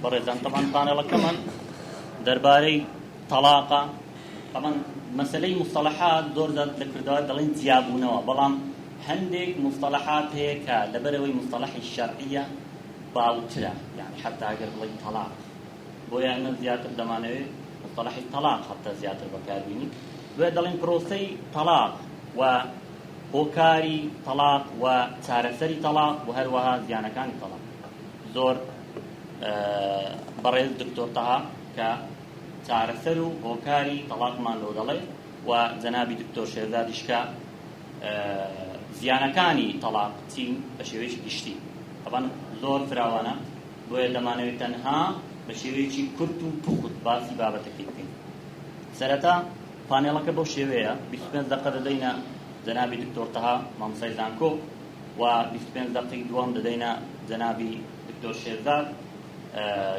بەڕێزان تەبعەن پانێڵەکەمان دەربارەی تەڵاقە تەبعەن مەسەلەی مستەڵەحات زۆر جار لە کوردەوار دەڵێن جیابوونەوە بەڵام هەندێک مستەڵەحات هەیە کە لەبەرئەوەی مستەڵەحی شەرعیە باوترە یانی حەتا ئەگەر بڵێی تەڵاق بۆیە ئێمە زیاتر دەمانەوێت مستەڵەحی تەڵاق حەتا زیاتر بەکاربینین بۆیە دەڵێن پرۆسەی تەڵاق و هۆکاری تەڵاق و چارەسەری تەڵاق و هەروەها زیانەکانی تەڵاق زۆر بەڕێز دکتۆر تەها کە چارەسەر و هۆکاری تەڵاقمان لۆ دەڵێ و جەنابی دکتۆر شێرزادیش کە زیانەکانی تەڵاق چین بە شێوەیەکی گشتی تەبعەن زۆر فراوانە بۆیە دەمانەوێت تەنها بە شێوەیەکی کورت و پوخت باسی بابەتەکەی بکەین سەرەتا پانێڵەکە بەو شێوەیە 25 دەقە دەدەینە جەنابی دکتۆر تەها مامۆستای زانکۆ و 25 دەقەی دووەم دەدەینە جەنابی دکتۆر شێرزاد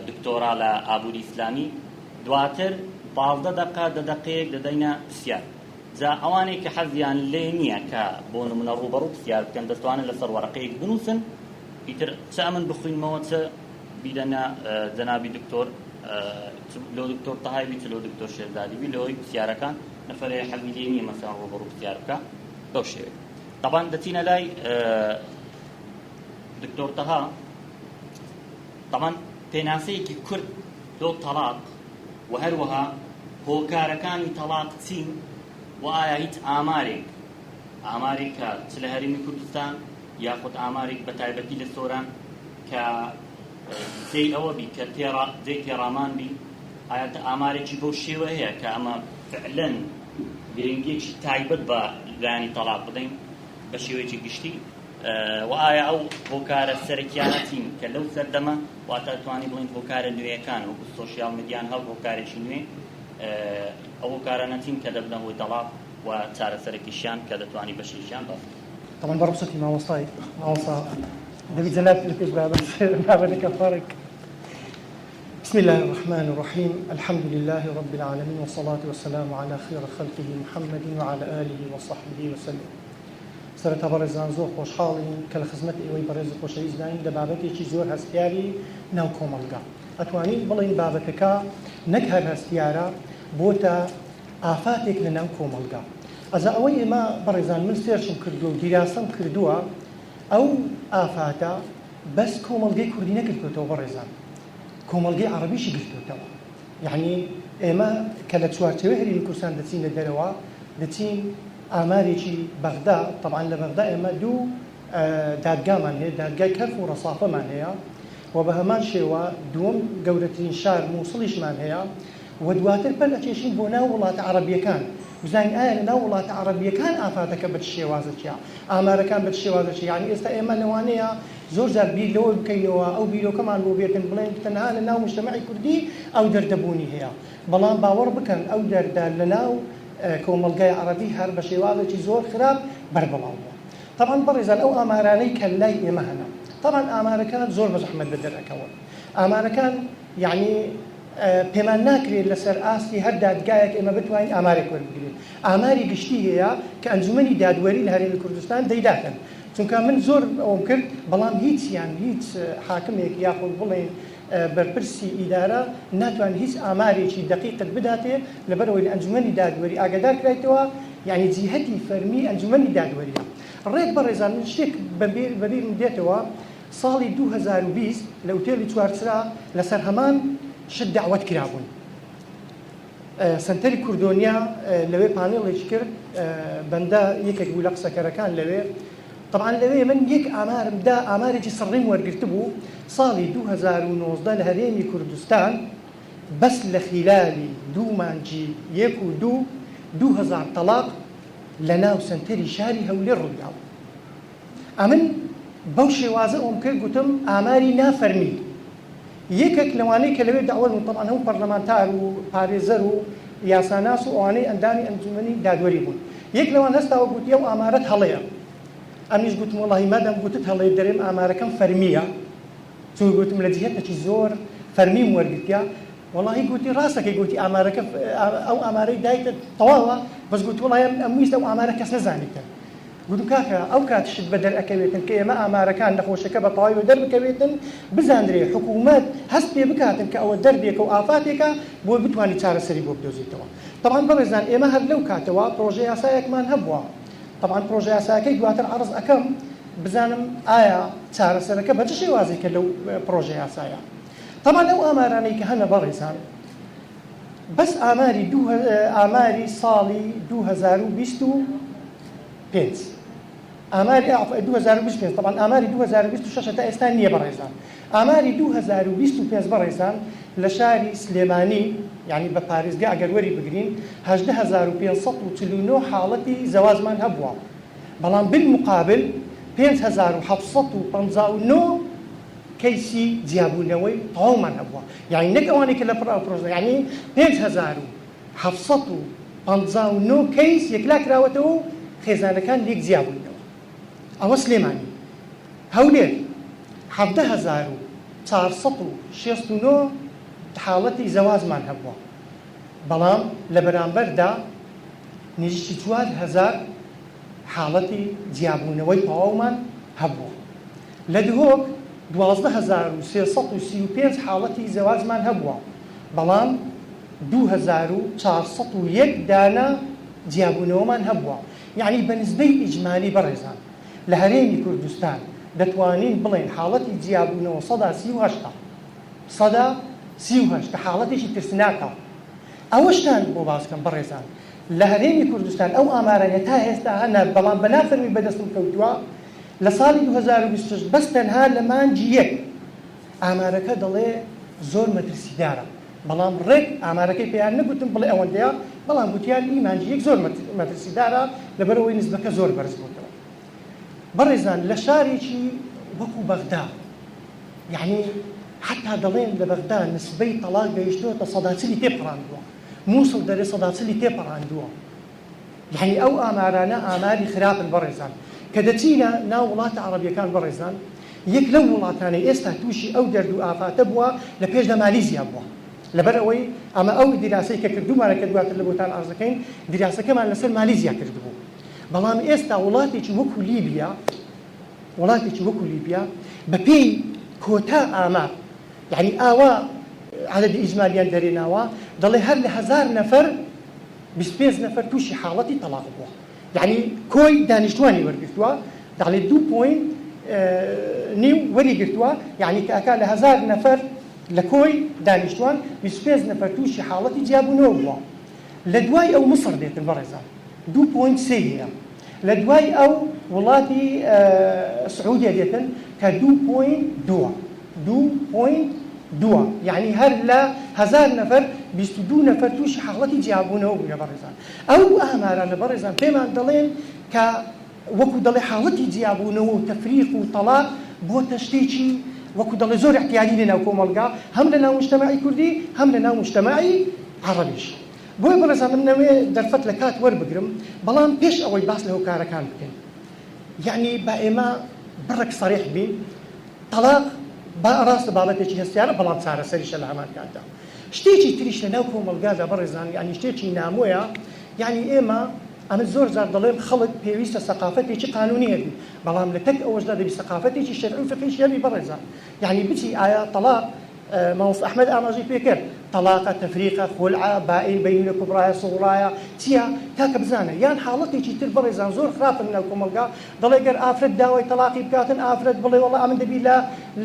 دکتۆرا لە ئابووری ئیسلامی دواتر 15 دەقە دە دەقەیەک دەدەینە پرسیار جا ئەوانەی کە حەزیان لێ نییە کە بۆ نمونە ڕووبەڕوو پرسیار بکەن دەتوانن لەسەر وەرەقەیەک بنووسن ئیتر چ ئەمن بخوینمەوە چ بیدەنە جەنابی دکتۆر چ لۆ دکتۆر تەهای بی چ لۆ دکتۆر شێرزادی بی لەوەی پرسیارەکان نەفەرێ حەزی لێ نییە مەسەلەن ڕووبەڕوو پرسیار بکا بەو شێوەیە تەبان دەچینە لای دکتۆر تەها تەبان پێناسەیەکی کورت لۆ تەڵاق و هەروەها هۆکارەکانی تەڵاق چین و ئایا هیچ ئامارێک ئامارێک کە چ لە هەرێمی کوردستان یاخود ئامارێک بە تایبەتی لە سۆران کە جێی ئەوە بی کە تێڕا جێی تێڕامان بی ئایا ئامارێکی بەو شێوە هەیە کە ئەمە فعلەن گرنگیەکی تایبەت بە لایەنی تەڵاق بدەین بە شێوەیەکی گشتی و ئایا ئەو هۆکارە سەرەکیانە چین کە لەو سەردەمە واتە توانی بڵین هۆکارە نوێیەکان وەکو سۆشیال میدیان هەڵ هۆکارێکی نوێ ئەو هۆکارانە چین کە دەبنە هۆی تەڵاق و چارەسەرێکیشیان کە دەتوانی بەشێکیان باس بکەی. تەبعەن بە ڕوخسەتی مامۆستای مامۆستا دەبی جەنابت لە پێش بابەت بابەتەکە فەرق بسم الله الرحمن الرحيم الحمد لله رب العالمين والصلاة والسلام على خير خلقه محمد وعلى آله وصحبه وسلم سەرەتا بەڕێزان زۆر خۆشحاڵین کە لە خزمەت ئێوەی بەڕێز و خۆشەویستداین لە بابەتێکی زۆر هەستیاری ناو کۆمەڵگا ئەتوانین بڵێین بابەتەکە نەک هەر هەستیارە بۆتە ئافاتێک لە ناو کۆمەڵگا. ئەجا ئەوەی ئێمە بەڕێزان من search م کردووە و دیراسەم کردووە ئەو ئافاتە بەس کۆمەڵگەی کوردی نەگرتۆتەوە بەڕێزان کۆمەڵگەی عەڕەبیشی گرتۆتەوە یەعنی ئێمە کە لە چوارچێوەی هەرێمی کوردستان دەچینە دەرەوە دەچین ئامارێکی بەغدا تەبعەن لە بەغدا ئێمە دوو دادگامان هەیە دادگای کەرخ و ڕەسافەمان هەیە و بە هەمان شێوە دووەم گەورەترین شار مووسڵیشمان هەیە و دواتر پەل ئەکێشین بۆ ناو وڵاتە عەڕەبییەکان بزانین ئایا لە ناو وڵاتە عەڕەبییەکان ئافاتەکە بە چ شێوازەکیە ئامارەکان بە چ شێوازەکیە یانی ئێستا ئێمە لەوانەیە زۆر جار بیر لەوە بکەینەوە ئەو بیرۆکەمان بۆ بێتن بڵێن تەنها لە ناو موجتەمەعی کوردی ئەو دەردە بوونی هەیە بەڵام باوەڕ بکەن ئەو دەردە لە ناو کۆمەڵگای عەڕەبی هەر بە شێوازێکی زۆر خراپ بەربڵاو بووە. تەبعەن بەڕێزان ئەو ئامارانەی کە لای ئێمە هەنە تەبعەن ئامارەکان زۆر بە زەحمەت بە دەرئەکەون ئامارەکان یەعنی پێمان ناکرێت لەسەر ئاستی هەر دادگایەک ئێمە بتوانین ئامارێک وەربگرین ئاماری گشتی هەیە کە ئەنجومەنی دادوەری لە هەرێمی کوردستان دەیداتن چونکە من زۆر ئەوم کرد بەڵام هیچیان هیچ حاکمێک یاخود بڵێن بەرپرسی ئیدارە ناتوانێت هیچ ئامارێکی دەقیقت بداتێ لەبەرئەوەی لە ئەنجومەنی دادوەری ئاگادار کرایتەوە یانی جیهەتی فەرمی ئەنجومەنی دادوەریە ڕێک بەڕێزان من شتێک بەبیرم دێتەوە ساڵی 2020 لە ئوتێلی چوارچرا لەسەر هەمان شت دەعوەت کرابوون سەنتەری کوردۆنیا لەوێ پانێڵێکی کرد بەندە یەکێک بوو لە قسەکەرەکان لەوێ تەبعەن لەوێ من یەک ئامارم دا ئامارێکی سڕیم وەرگرتبوو ساڵی 2019 لە هەرێمی کوردستان بەس لە خیلالی دوو مانگی یەک و دوو 2000 تەڵاق لە ناو سەنتەری شاری هەولێر ڕوویداوە ئەمن بەو شێوازە ئەوم کرد گوتم ئاماری نافەرمی یەکێک لەوانەی کە لەوێ دەعوەت بوون تەبعەن هەموو پەرلەمانتار و پارێزەر و یاساناس و ئەوانەی ئەندامی ئەنجومەنی دادوەری بوون یەک لەوان هەستاوە گوتی ئەو ئامارەت هەڵەیە ئەمنیش گوتم وەڵاهی مادام گوتت هەڵەیە دەرێم ئامارەکەم فەرمییە چونکە گوتم لە جیهەتێکی زۆر فەرمیم وەرگرتیە وەڵاهی گوتی ڕاستەکەی گوتی ئامارەکە ئەو ئامارەی دایتە تەواوە بەس گوتی وەڵاهی ئەم ویست ئەو ئامارە کەس نەزانیتە. گوتم کاکە ئەو کات شت بەدەر ئەکەوێتن کە ئێمە ئامارەکان نەخۆشەکە بە تەواوی بەدەر بکەوێتن بزاندرێ حکوومەت هەست پێ بکاتن کە ئەوە دەردێکە و ئافاتێکە بۆی بتوانی چارەسەری بۆ بدۆزیتەوە. تەبعەن بەڕێزان ئێمە هەر لەو کاتەوە پرۆژە یاسایەکمان هەبووە تەبعەن پرۆژە یاسایەکەی دواتر عەڕز ئەکەم بزانم ئایا چارەسەرەکە بە چ شێوازێکە لەو پرۆژە یاسایە. تەبعەن ئەو ئامارانەی کە هەنە بەڕێزان بەس ئاماری دوو ئاماری ساڵی 2025 ئاماری 2025 طبعا ئاماری 2026 تا ئێستا نییە بەڕێزان ئاماری 2025 بەڕێزان لە شاری سلێمانی یعنی بە پارێزگا ئەگەر وەری بگرین 18549 حاڵەتی زەواجمان هەبووە بەڵام بالمقابل 5759 کەیسی جیابوونەوەی تەواومان هەبووە یانی نەک ئەوانەی کە لە پڕ ئەو پرۆژە یانی 5759 کەیس یەکلا کراوەتەوە و خێزانەکان لێک جیابووینەوە ئەوە سلێمانی هەولێر 17469 حاڵەتی زەواجمان هەبووە بەڵام لە بەرامبەردا نزیکی 4000 حاڵەتی جیابوونەوەی تەواومان هەبووە. لە دهۆک 12335 حاڵەتی زەواجمان هەبووە، بەڵام 2401 دانە جیابوونەوەمان هەبووە، یەعنی بە نسبەی ئیجمالی بەڕێزان لە هەرێمی کوردستان دەتوانین بڵێین حاڵەتی جیابوونەوە 38% 38% کە حاڵەتێکی ترسناکە. ئەوەشتان بۆ باس کەم بەڕێزان لە هەرێمی کوردستان ئەو ئامارانە تا ئێستا هەنە بەڵام بە نافەرمی بەدەستم کەوتووە لە ساڵی 2026 بەس تەنها لە مانگی یەک ئامارەکە دەڵێ زۆر مەترسیدارە بەڵام ڕێک ئامارەکەی پێیان نەگوتم بڵێ ئەوەندەیە بەڵام گوتیان ئی مانگی یەک زۆر مەترسیدارە لەبەرئەوەی نسبەکە زۆر بەرز بۆتەوە. بەڕێزان لە شارێکی وەکو بەغدا یەعنی حەتا دەڵێن لە بەغدا نسبەی تەڵاق گەیشتۆتە 40%ی تێپەڕاندووە موسڵ دەرێ 40%ی تێپەڕاندووە یەعنی ئەو ئامارانە ئاماری خراپن بەڕێزان کە دەچینە ناو وڵاتە عەڕەبیەکان بەڕێزان یەک لەو وڵاتانەی ئێستا تووشی ئەو دەرد و ئافاتە بووە لە پێشدا مالیزیا بووە لەبەر ئەوەی ئەمە ئەو دیراسەی کە کردوومانە کە دواتر لە بۆتان عەرز دەکەین دیراسەکەمان لەسەر مالیزیا کردبوو بەڵام ئێستا وڵاتێکی وەکو لیبیا وڵاتێکی وەکو لیبیا بەپێی کۆتا ئامار یعنی ئاوا عەدەدی ئیجمالیان دەرێناوە دەڵێ هەر لە 1000 نەفەر 25 نەفەر تووشی حاڵەتی تەڵاق بووە یعنی کۆی دانیشتوانی وەرگرتووە دەڵێ دوو point نیو وەری گرتووە یعنی کە ئەکا لە 1000 نەفەر لە کۆی دانیشتوان 25 نەفەر تووشی حاڵەتی جیابوونەوە بووە لە دوای ئەو مسڕ دێتن بەڕێزان دوو point سێی هەیە لە دوای ئەو وڵاتی سعودیە دێتن کە دوو point دووە دوو point دووە یعنی هەر لە هەزار نەفەر 22 نەفەر تووشی حاڵەتی جیابوونەوە بوونە بەڕێزان ئەو ئامارانە بەڕێزان پێمان دەڵێن کە وەکو دەڵێ حاڵەتی جیابوونەوە و تەفریق و تەڵاق بۆتە شتێکی وەکو دەڵێ زۆر اعتیادی لە ناو کۆمەڵگا هەم لە ناو مجتەمەعی کوردی هەم لە ناو مجتەمەعی عەڕەبیش. بۆیە بەڕێزان من نەوێ دەرفەت لە کات وەربگرم بەڵام پێش ئەوەی باس لە هۆکارەکان بکەین یەعنی با ئێمە بڕێک سەریح بین تەڵاق با ڕاستە بابەتێکی هەستیارە بەڵام چارەسەریشە لە هەمان کاتدا شتێکی تریش لە ناو کۆمەڵگادا بەڕێزان یەعنی شتێکی نامۆیە یەعنی ئێمە ئەمن زۆر جار دەڵێم خەڵک پێویستە سەقافەتێکی قانونی هەبی بەڵام لە تەک ئەوەشدا دەبی سەقافەتێکی شەرعی و فقهیشی هەبی بەڕێزان یەعنی بچی ئایا تەڵاق مامۆستا ئەحمەد ئاماژەی پێکرد تەڵاقە تەفریقە خولعە بائین بەینونە کوبرایە سوغرایە چیە کاکە بزانە یان حاڵەتێکی تر بەڕێزان زۆر خراپە لەناو کۆمەڵگا دەڵێ گەر ئافرەت داوای تەڵاقی بکاتن ئافرەت بڵێ وەڵا ئەمن دەبی لە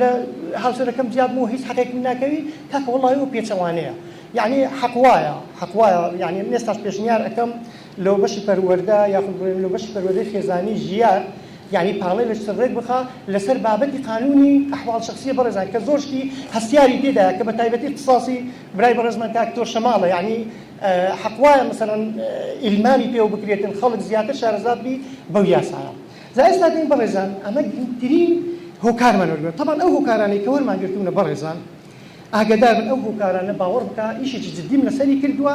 لە هاوسەرەکەم جیابم و هیچ حەقێکم ناکەوی کاکە وەڵاهی ئەو پێچەوانەیە یعنی حەق وایە حەق وایە یعنی من ئێستاش پێشنیار ئەکەم لۆ بەشی پەروەردە یاخود بڵێم لۆ بەشی پەروەردەی خێزانی ژیار یانی پاڵێ لە سڕێک بخا لەسەر بابەتی قانونی ئەحواڵ شەخسیە بەڕێزان کە زۆر شتی هەستیاری تێدایە کە بە تایبەتی اختصاصی برای بەڕێزمان کاک تۆر شەماڵە یانی حەق وایە مەسەلەن ئیلمامی پێوە بکرێتن خەڵک زیاتر شارەزا بی بەو یاسایە جا ئێستا دێین بەڕێزان ئەمە گرنگترین هۆکارمان وەرگرت تەبعەن ئەو هۆکارانەی کە وەرمان گرتوونە بەڕێزان ئاگەدار بن ئەو هۆکارانە باوەڕ بکە ئیشێکی جدیم لەسەری کردووە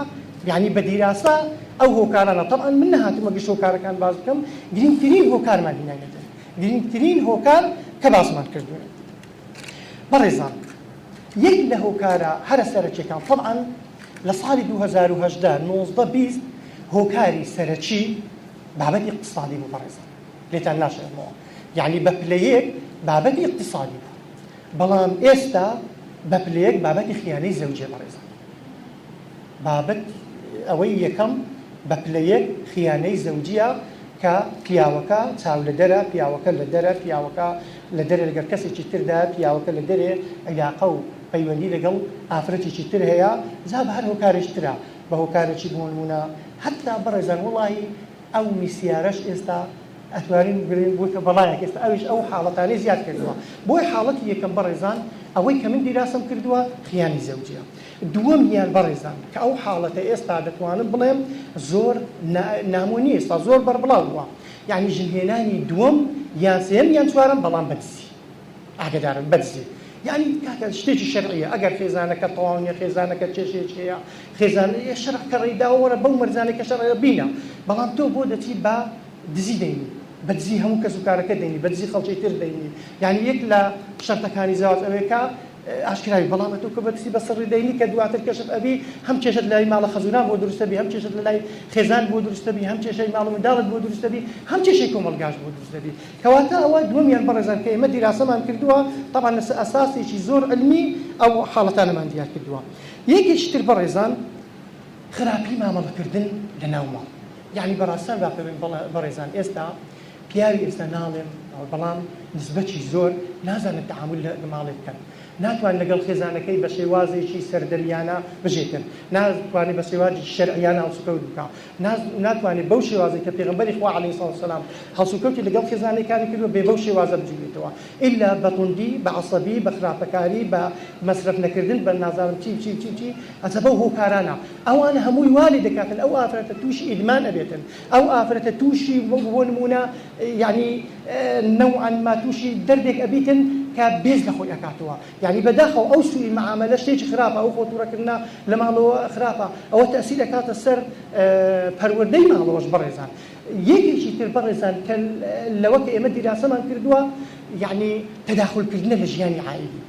یانی بە دیراسە ئەو هۆکارانە تەبعەن من نەهاتوومە گشت هۆکارەکان باس بکەم گرینگترین هۆکارمان هیناینە دەر گرینگترین هۆکار کە باسمان کردوون بەڕێزان یەک لە هۆکارە هەرە سەرەکیەکان تەبعەن لە ساڵی 2018 19 20 هۆکاری سەرەکی بابەتی اقتصادی بوو بەڕێزان. لێتان ناشێڵمەوە یعنی بە پلەیەک بابەتی اقتصادی بوو بەڵام ئێستا بە پلەیەک بابەتی خیانەی زەوجیە بەڕێزان. بابەت ئەوەی یەکەم بە پلە یەک خیانەی زەوجیە کە پیاوەکە چاو لە دەرە پیاوەکە لە دەرە پیاوەکە لە دەرێ لەگەڵ کەسێکی تردایە پیاوەکە لە دەرێ عیلاقە و پەیوەندی لەگەڵ ئافرەتێکی تر هەیە جا بە هەر هۆکارێکی ترە بە هۆکارێکی بۆ نمونە هەتا بەڕێزان وەڵاهی ئەو میسیارەش ئێستا ئەتوانین بلێین بووتە بەڵایەک ئێستا ئەویش ئەو حاڵەتانەی زیاد کردووە بۆیە حاڵەتی یەکەم بەڕێزان ئەوەی کە من دیراسەم کردووە خیانی زەوجیە دووەمیان بەڕێزان کە ئەو حاڵەتە ئێستا دەتوانم بڵێم زۆر نامۆ نییە ئێستا زۆر بەربڵاو بووە یعنی ژنهێنانی دووەم یان سێیەم یان چوارەم بەڵام بەدزی ئاگەدارن بەدزی یعنی کاکە شتێکی شەرعیە ئەگەر خێزانەکە تەواو نیە خێزانەکە کێشەیەکی هەیە خێزان شەرع کە ڕێی داوە وەرە بەو مەرجانەی کە شەرع بینە بەڵام تۆ بۆ دەچی بە دزی دەینی بە دزی هەموو کەس و کارەکە دەینی بە دزی خەڵکی تر دەینی یعنی یەک لە شەرتەکانی زەواج ئەوەیە کە ئاشکرای بەڵام ئەتۆ کە بە دزی بە سڕی دەینی کە دواتر کەشف ئەبی هەم کێشەت لای ماڵە خەزوران بۆ دروستە بی هەم کێشەت لە لای خێزان بۆ دروستە بی هەم کێشەی ماڵ و منداڵت بۆ دروستە بی هەم کێشەی کۆمەڵگاش بۆ دروستە بی کەواتە ئەوە دووەمیان بەڕێزان کە ئێمە دیراسەمان کردووە تەبعەن لەسەر ئەساسێکی زۆر علمی ئەو حاڵەتانەمان دیار کردووە. یەکێکی تر بەڕێزان خراپی مامەڵەکردن لە ناو ماڵ یەعنی بەڕاستان با پێ بەڕێزان ئێستا پیاوی ئێستا ناڵێم بەڵام نسبەتی زۆر نازانن تەعامول لە ماڵێ بکەن ناتوان لەگەڵ خێزانەکەی بە شێوازێکی سەردەمیانە بژێتن ناتوانێت بە شێوازێکی شەرعیانە هەڵسوکەوت بکا ناتوانێت بەو شێوازەی کە پێغەمبەری خوا علیە سڵاو وسلام هەڵسوکەوتی لەگەڵ خێزانەکانی کردووە بێ بەو شێوازە بجوڵێتەوە ئیلا بە توندی بە عەسەبی بە خراپەکاری بە مەسرەف نەکردن بە نازانم چی و چی و چی و چی ئەجا بەو هۆکارانە ئەوانە هەمووی وا لێ دەکاتن ئەو ئافرەتە تووشی ئیدمان ئەبێتن ئەو ئافرەتە تووشی بۆ نموونە یعنی نەوعەن ما تووشی دەردێک ئەبیتن کە بێز لە خۆی ئەکاتەوە یانی بەداخەوە ئەو سوئی معامەلە شتێکی خراپە ئەو خۆ توڕەکردنە لە ماڵەوە خراپە ئەوە تەئسیر ئەکاتە سەر پەروەردەی ماڵەوەش بەڕێزان یەکێکی تر بەڕێزان کە لەوە کە ئێمە دیراسەمان کردووە یعنی تەداخل کردنە لە ژیانی عائیلی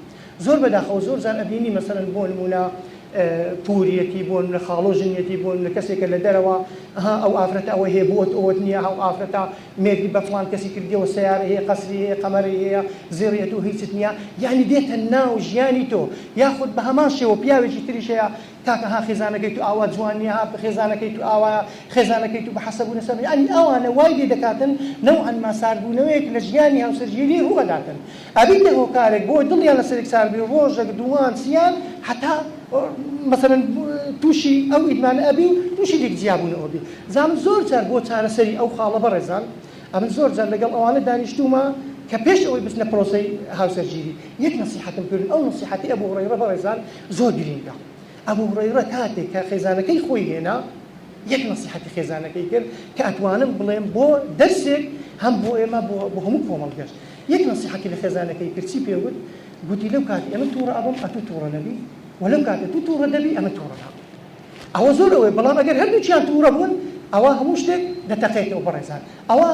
زۆر بەداخەوە زۆر جار ئەبینی مەسەلەن بۆ نمونە پوریەتی بۆ نمونە خاڵۆ ژنیەتی بۆ نمونە کەسێکە لە دەرەوە ها ئەو ئافرەتە ئەوەی هەیە بۆت ئەوەت نییە ئەو ئافرەتە مێردی بە فڵان کەسی کردیەوە سەیارەی هەیە قەسری هەیە قەمەرەی هەیە زێڕی هەیە تۆ هیچت نییە یانی دێتە ناو ژیانی تۆ یاخود بە هەمان شێوە پیاوێکی تریش هەیە کاکە ها خێزانەکەی تو ئاوا جوان نییە ها خێزانەکەی تو ئاوایە خێزانەکەی تو بە حەسەب و نەسەب یانی ئەوانە وای لێ دەکاتن نەوعەن ما ساردبوونەوەیەک لە ژیانی هاوسەرگیری ڕوو ئەداتن ئەبیتە هۆکارێک بۆ دڵیان لەسەرێک سارد بی ڕۆژێک دووان سیان هەتا مەسەلەن تووشی ئەو ئیدمانە ئەبی و تووشی لێک جیابوونەوە بی جا من زۆر جار بۆ چارەسەری ئەو خاڵە بەڕێزان ئەمن زۆر جار لەگەڵ ئەوانە دانیشتوومە کە پێش ئەوەی بچنە پرۆسەی هاوسەرگیری یەک نەسیحەتم کردن ئەو نەسیحەتی ئەبو هوڕەیڕە بەڕێزان زۆر گرینگە ئەبو هوڕەیڕە کاتێک کە خێزانەکەی خۆی هێنا یەک نەسیحەتی خێزانەکەی کرد کە ئەتوانم بڵێم بۆ دەرسێک هەم بۆ ئێمە بۆ بۆ هەموو کۆمەڵگەش یەک نەسیحەتی لە خێزانەکەی کرد چی پێ وت گوتی لەو کاتی ئەمن توڕە ئەبم ئەتوو توڕە نەبی و لەو کاتە تو توڕە دەبی ئەمن توڕە نابم ئەوە زۆر ئەوەیە بەڵام ئەگەر هەردووکیان توڕە بوون ئەوە هەموو شتێک دەتەقێتەوە بەڕێزان ئەوە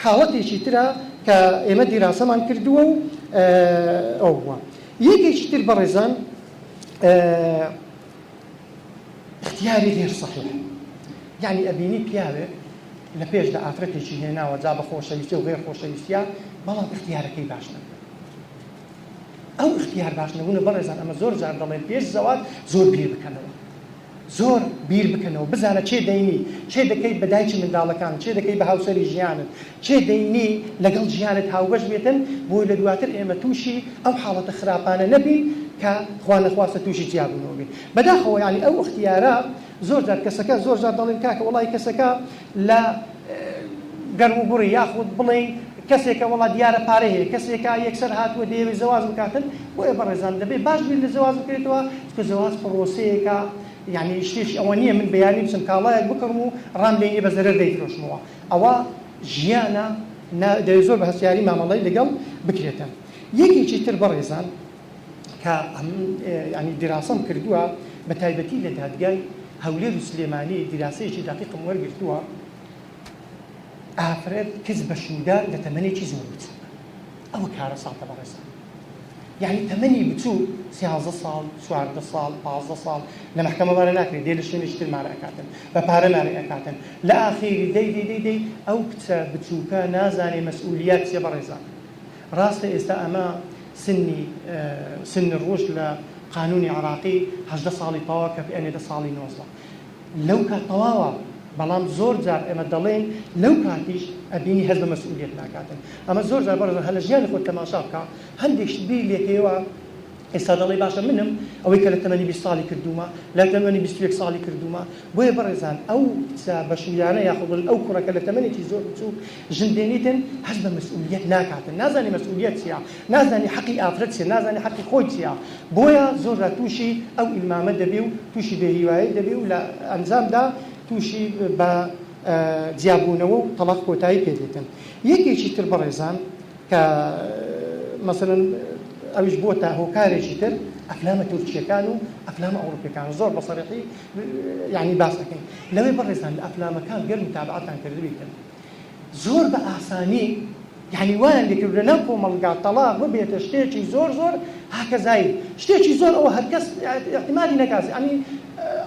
حاڵەتێکی ترە کە ئێمە دیراسەمان کردووە و ئەو بووە یەکێکی تر بەڕێزان اختیاری غیر صحیح یعنی ئەبینی پیاوێک لە پێشدا ئافرەتێکی هێناوە جا بە خۆشەویستی و غیر خۆشەویستیە بەڵام اختیارەکەی باش نەبوو ئەو اختیار باش نەبوونە بەڕێزان ئەمە زۆر جار دەڵێن پێش زەواج زۆر بیر بکەنەوە زۆر بیر بکەنەوە بزانە چێ دەینی چێ دەکەیت بە دایکی منداڵەکان چێ دەکەی بە هاوسەری ژیانت چێ دەینی لەگەڵ ژیانت هاوبەش بێتن بۆی لە دواتر ئێمە تووشی ئەو حاڵەتە خراپانە نەبین کە خوا نەخواستە تووشی جیابوونەوە بین بەداخەوە یانی ئەو ئیختیارە زۆر جار کەسەکە زۆر جار دەڵێن کاکە وەڵی کەسەکە لە گەرم و گوڕی یاخود بڵێین کەسێکە وەڵا دیارە پارەی هەیە کەسێکە یەکسەر هاتووە دەیەوێت زەواج بکاتن بۆیە بەڕێزان دەبێت باش بیر لە زەواج بکرێتەوە چونکە زەواج پڕۆسەیەکە یعنی شتێکی ئەوە نییە من بەیانی بچم کاڵایەک بکڕم و ڕام لێ نییە بە زەرەر دەیفرۆشمەوە ئەوە ژیانە نا دەبێت زۆر بە هەستیاری مامەڵەی لەگەڵ بکرێتن یەکێکی تر بەڕێزان کە یعنی دیراسەم کردووە بە تایبەتی لە دادگای هەولێر و سلێمانی دیراسەیەکی دەقیقم وەرگرتووە ئافرەت کچ بە شوودان لە تەمەنێکی زۆر بچووک ئەوە کارەساتە بەڕێزان. یانی تەمەنی بچووک سیانزە ساڵ 14 ساڵ 15 ساڵ لە مەحکەمە مارە ناکرێت دێ لە شوێنێکی تر مارە ئەکاتن بە پارە مارەی ئەکاتن لە ئاخیری دەی دەی دەی دەی ئەو کچە بچووکە نازانێ مەسئولیات چیە بەڕێزان ڕاستە ئێستا ئەمە سنی سن الرشد لە قانونی عراقی 18 ساڵی تەواوە کە ئەنێتە ساڵی 19 لەو کات تەواوە بەڵام زۆر جار ئێمە دەڵێین لەو کاتیش ئەبینی هەست بە مەسئولیەت ناکاتن ئەمە زۆر جار بەڕێزان هەر لە ژیانی خۆت تەماشا بکە هەندێک شت بیر لێکەیەوە ئێستا دەڵێی باشە منم ئەوەی کە لە تەمەنی 20 ساڵی کردوومە لە تەمەنی 21 ساڵی کردوومە بۆیە بەڕێزان ئەو کچە بەشویانە یاخود بڵێن ئەو کوڕەکە لە تەمەنێکی زۆر بچووک ژن دێنیتن هەست بە مەسئولیەت ناکاتن نازانی مەسئولیەت چییە نازانی حەقی ئافرەت چیە نازانی حەقی خۆی چیە بۆیە زۆر جار تووشی ئەو ئیلمامە دەبی و تووشی بێهیوایی دەبی و لە ئەنجامدا تووشی بە جیابوونەوە و تەڵاق کۆتایی پێ دێتن. یەکێکی تر بەڕێزان کە مەسەلەن ئەویش بۆتە هۆکارێکی تر ئەفلامە تورکییەکان و ئەفلامە ئەوروپیەکان زۆر بە سەریحی یانی باس ئەکەین لەوێ بەڕێزان لە ئەفلامەکان گەر متابعەتان کردبیتن زۆر بە ئاسانی یانی وایان لێکرد لە ناو کۆمەڵگا تەڵاق ببێتە شتێکی زۆر زۆر هاکەزایی شتێکی زۆر ئەوە هەرکەس احتمالی نەکات یانی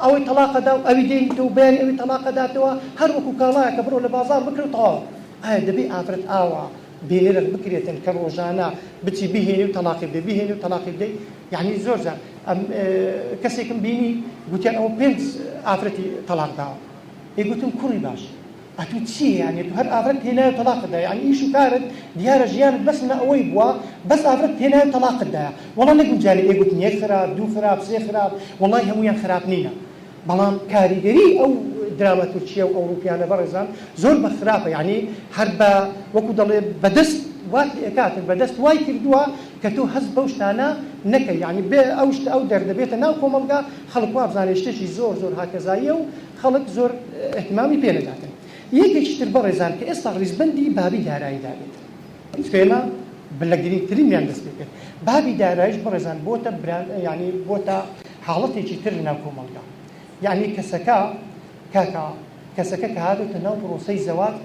ئەوەی تەڵاقەدا و ئەوی دێنیتەوە بەیانی ئەوی تەڵاقەداتەوە هەر وەکو کاڵایە کە بڕۆ لە بازاڕ بکرە و تەواو ئایا دەبێ ئافرەت ئاوا بێنرخ بکرێتن کە ڕۆژانە بچی بهێنی و تەڵاقی بدەی بهێنی و تەڵاقی بدەی یعنی زۆر جار ئەم کەسێکم بینی گوتیان ئەوە پێنج ئافرەتی تەڵاق داوە ئەی گوتم کوڕی باش ئەتوو چی یانی تو هەر ئافرەت هێنای و تەڵاقت دا یانی ئیش و کارت دیارە ژیانت بەس لە ئەوەی بووە بەس ئافرەت هێنای و تەڵاقت دایە وەڵا نەگونجانی ئێ گوتم یەک خراپ دوو خراپ سێ خراپ وەڵای هەموویان خراپ نینە بەڵام کاریگەری ئەو دراما تورکیە و ئەوروپیانە بەڕێزان زۆر بە خراپە یانی هەر بە وەکو دەڵێ بەدەست وات لێ ئەکاتن بەدەست وای کردووە کە تۆ هەست بەو شتانە نەکەی یانی بێ ئەو شتە ئەو دەردە بێتە ناو کۆمەڵگا خەڵک وابزانێ شتێکی زۆر زۆر هاکەزاییە و خەڵک زۆر ئیهتیمامی پێ نەداتن. یەکێکی تر بەڕێزان کە ئێستا ڕیزبەندی بابی دارایی دابێت. چونکە ئێمە لە گرینگترینیان دەست پێ کرد. بابی داراییش بەڕێزان بۆتە بران یانی بۆتە حاڵەتێکی تر لەناو کۆمەڵگا. یانی کەسەکە کاکە کەسەکە کە هاتۆتە ناو پرۆسەی زەواج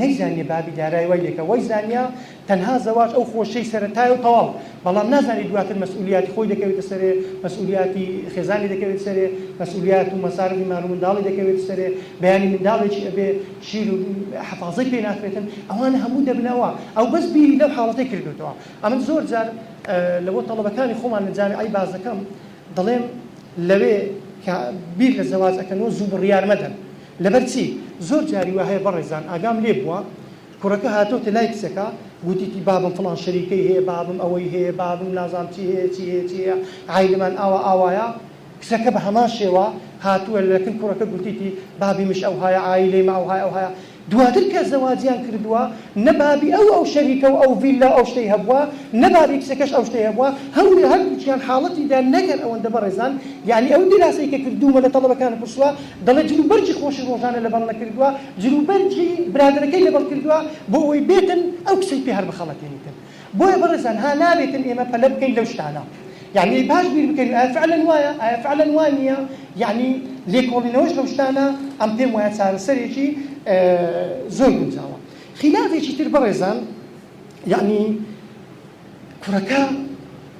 نەیزانیە بابی دارای وای لێکا وای زانیە تەنها زەواج ئەو خۆشیەی سەرەتایە و تەواو بەڵام نازانی دواتر مەسئولیاتی خۆی دەکەوێتە سەرێ مەسئولیاتی خێزانی دەکەوێتە سەرێ مەسئولیات و مەسارفی مال و منداڵی دەکەوێتە سەرێ بەیانی منداڵێکی ئەبێ شیر و حەفازەی پێ ناکرێتن ئەوانە هەموو دەبنەوە ئەو بەس بیری لەو حاڵەتەی کردوتەوە ئەمن زۆر جار لەوە تەڵەبەکانی خۆمان لە جامیعەی باس دەکەم دەڵێم لەوێ کە بیر لە زەواج ئەکەنەوە زوو بڕیار مەدەن لەبەر چی؟ زۆر جاری وا هەیە بەڕێزان ئاگام لێ بووە کوڕەکە هاتۆتە لای کچەکە گوتیتی بابم فڵان شەریکەی هەیە بابم ئەوەی هەیە بابم نازانم چی هەیە چی هەیە چی هەیە عایلەمان ئاوا ئاوایە کچەکە بە هەمان شێوە هاتووە لەکن کوڕەکە گوتیتی بابی مش ئەوهایە عایلەی مە ئەوهایە ئەوهایە دواتر کە زەواجیان کردووە نە بابی ئەو ئەو شەریکە و ئەو ڤیللا و ئەو شتەی هەبووە نە بابی کچەکەش ئەو شتەی هەبووە هەموو هەردووکیان حاڵەتی دا نەگەر ئەوەندە بەڕێزان یانی ئەو دیراسەی کە کردوومە لە تەڵەبەکانم پرسووە دەڵێ جل و بەرگی خۆشی ڕۆژانە لەبەر نەکردووە جل و بەرگی برادەرەکەی لەبەر کردووە بۆ ئەوەی بێتن ئەو کچەی پێ هەر بخەڵەتێنیتن بۆیە بەڕێزان ها نابێتن ئێمە پەلە بکەین لەو شتانە یەعنی باش بیر بکەین ئایا فعلەن وایە ئایا فعلەن وا نییە یەعنی لێکۆڵینەوەش لەو شتانە ئەم پێم وایە چارەسەرێکی زۆر گونجاوە خیلافێکی تر بەڕێزان یەعنی کوڕەکە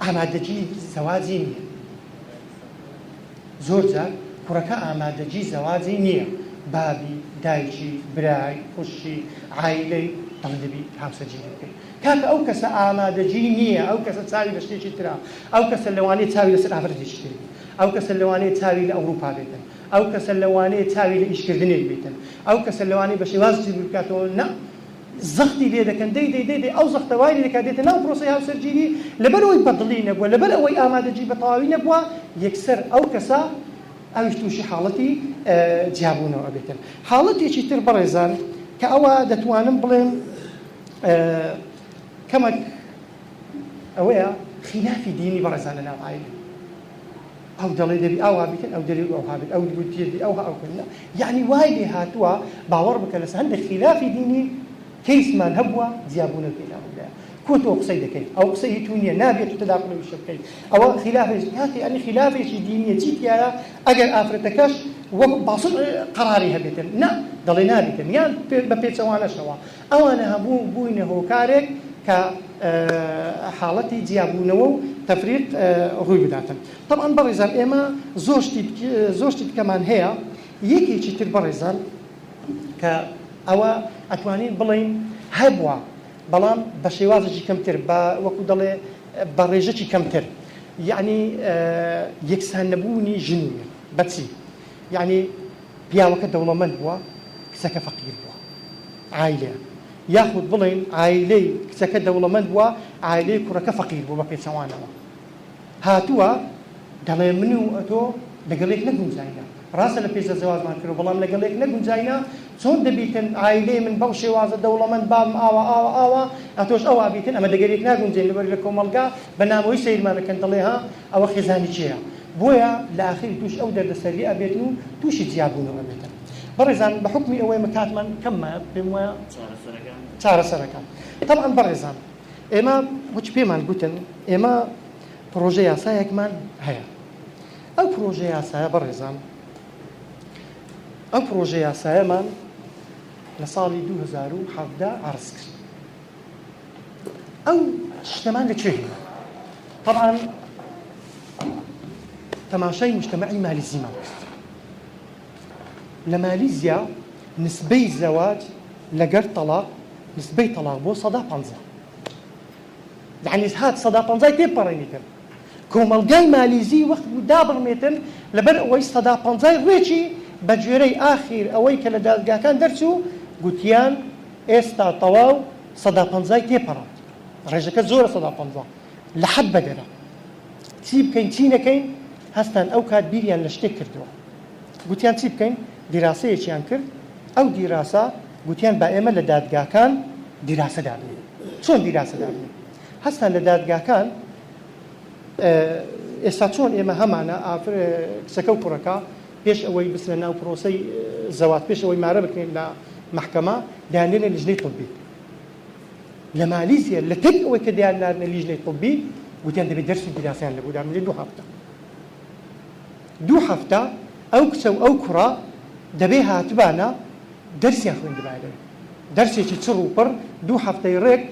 ئامادەگی زەواجی نییە زۆر جار کوڕەکە ئامادەگی زەواجی نییە بابی دایکی برای خوشکی عایلەی دەڵێن دەبی هاوسەرگیری بکەی کاکە ئەو کەسە ئامادەگی نییە ئەو کەسە چاوی لە شتێکی ترە ئەو کەسە لەوانەیە چاوی لەسەر ئافرەتێکی تر بێت ئەو کەسە لەوانەیە چاوی لە ئەوروپا بێتن ئەو کەسە لەوانەیە چاوی لە ئیشکردنێک بێتن ئەو کەسە لەوانەیە بە شێوازی تر بیر بکاتەوە نا زەختی لێ دەکەن دەی دەی دەی دەی ئەو زەختە وای لێ دەکات دێتە ناو پرۆسەی هاوسەرگیری لەبەر ئەوەی بەدڵی نەبووە لەبەر ئەوەی ئامادەگی بە تەواوی نەبووە یەکسەر ئەو کەسە ئەویش تووشی حاڵەتی جیابوونەوە ئەبێتن حاڵەتێکی تر بەڕێزان کە ئەوە دەتوانم بڵێم کەمەک ئەوەیە خیلافی دینی بەڕێزان لە ناو عایلە ئەو دەڵێ دەبی ئاوا بیتن ئەو دەری ئەوها بیت ئەو گوتیەتی ئەوها ئەو کردنە یعنی وای لێ هاتووە باوەڕ بکە لەسەر هەندێک خیلافی دینی کەیسمان هەبووە جیابوونەوە پێدا ڕوودایە کۆ تۆ قسەی دەکەیت ئەو قسەی هی تو نییە نابێت تو تەداخولی وشە بکەیت ئەوە خیلافێکی کاکە یعنی خیلافێکی دینیە چی تیایە ئەگەر ئافرەتەکەش وەک باسڵ قەراری هەبێتن نا دەڵێ نابێتن یان بە پێچەوانەشەوە ئەوانە هەبوو بووینە هۆکارێک کە حاڵەتی جیابوونەوە و تەفریق ڕووی بداتن. تەبعەن بەڕێزان ئێمە زۆر شتی زۆر شتی دیکەمان هەیە، یەکێکی تر بەڕێزان کە ئەوە ئەتوانین بڵێین هەبووە بەڵام بە شێوازێکی کەمتر بە وەکو دەڵێ بە ڕێژەکی کەمتر یەعنی یەکسان نەبوونی ژن و مێرد بە چی؟ یەعنی پیاوەکە دەوڵەمەند بووە کچەکە فەقیر بووە عایلەیان یاخود بڵێین عایلەی کچەکە دەوڵەمەند بووە عایلەی کوڕەکە فەقیر بووە بە پێچەوانەوە هاتووە دەڵێ من و ئەتۆ لەگەڵ یەک نەگونجاینە ڕاستە لە پێشدا زەواجمان کردوە بەڵام لەگەڵ یەک نەگونجاینە چۆن دەبیتن عایلەی من بەو شێوازە دەوڵەمەند بابم ئاوا ئاوا ئاوا ئەتۆش ئەوا بیتن ئەمە لەگەل یەک ناگونجێن لەبەر لە کۆمەڵگا بە نامۆیی سەیرمان ئەکەن دەڵێ ها ئەوە خێزانی کێیە بۆیە لە ئاخری توش ئەو دەردەسەریە ئەبێتن و توشی جیابونەوە ئەبێتن بەڕێزان بە حوکمی ئەوەی ئێمە کاتمان کەم مایە پێم وایە چارەسەرەکان چارەسەرەکان تەبعەن بەڕێزان ئێمە وەکی پێمان گوتن ئێمە پڕۆژە یاسایەکمان هەیە ئەو پڕۆژە یاسایە بەڕێزان ئەو پڕۆژە یاسایەمان لە ساڵی 2017 عەرز کرد ئەو شتەمان لە کوێ هێنا؟ تەبعەن تەماشای مجتەمەعی مالیزیمان کرد. لە مالیزیا نسبەی زەواج لەگەر تەڵاق نسبەی تەڵاق بۆ 50%. یعنی هات 50%ی تێپەڕێنیتن. کۆمەڵگای مالیزی وەخت بوو دابڕمێتن لەبەر ئەوەی 50%ی ڕێکی بە گوێرەی ئاخیر ئەوەی کە لە دادگاکان دەرچوو گوتیان ئێستا تەواو 50%ی تێپەڕاند. ڕێژەکە زۆرە 50% لە حەد بەدەرە. چی بکەین چی نەکەین هەستان ئەو کات بیریان لە شتێک کردەوە. گوتیان چی بکەین دیراسەیەکیان کرد ئەو دیراسە گوتیان با ئێمە لە دادگاکان دیراسە دابنێین. چۆن دیراسە دابنێین؟ هەستان لە دادگاکان ئێستا چۆن ئێمە هەمانە ئافر کچەکە و کوڕەکە پێش ئەوەی بچنە ناو پرۆسەی زەواج پێش ئەوەی مارە بکرێن لە مەحکەمە دەیاننێرنە لیژنەی طبی لە مالیزیا لە تەک ئەوەی کە دەیاننارنە لیژنەی طبی گوتیان دەبێت دەرس و دیراسەیان لەبۆ دابنرێت دوو هەفتە دوو هەفتە ئەو کچە و ئەو کوڕە دەبێ هاتبانە دەرسیان خوێندبایە لەوێ دەرسێکی چڕ و پڕ دوو هەفتەی ڕێک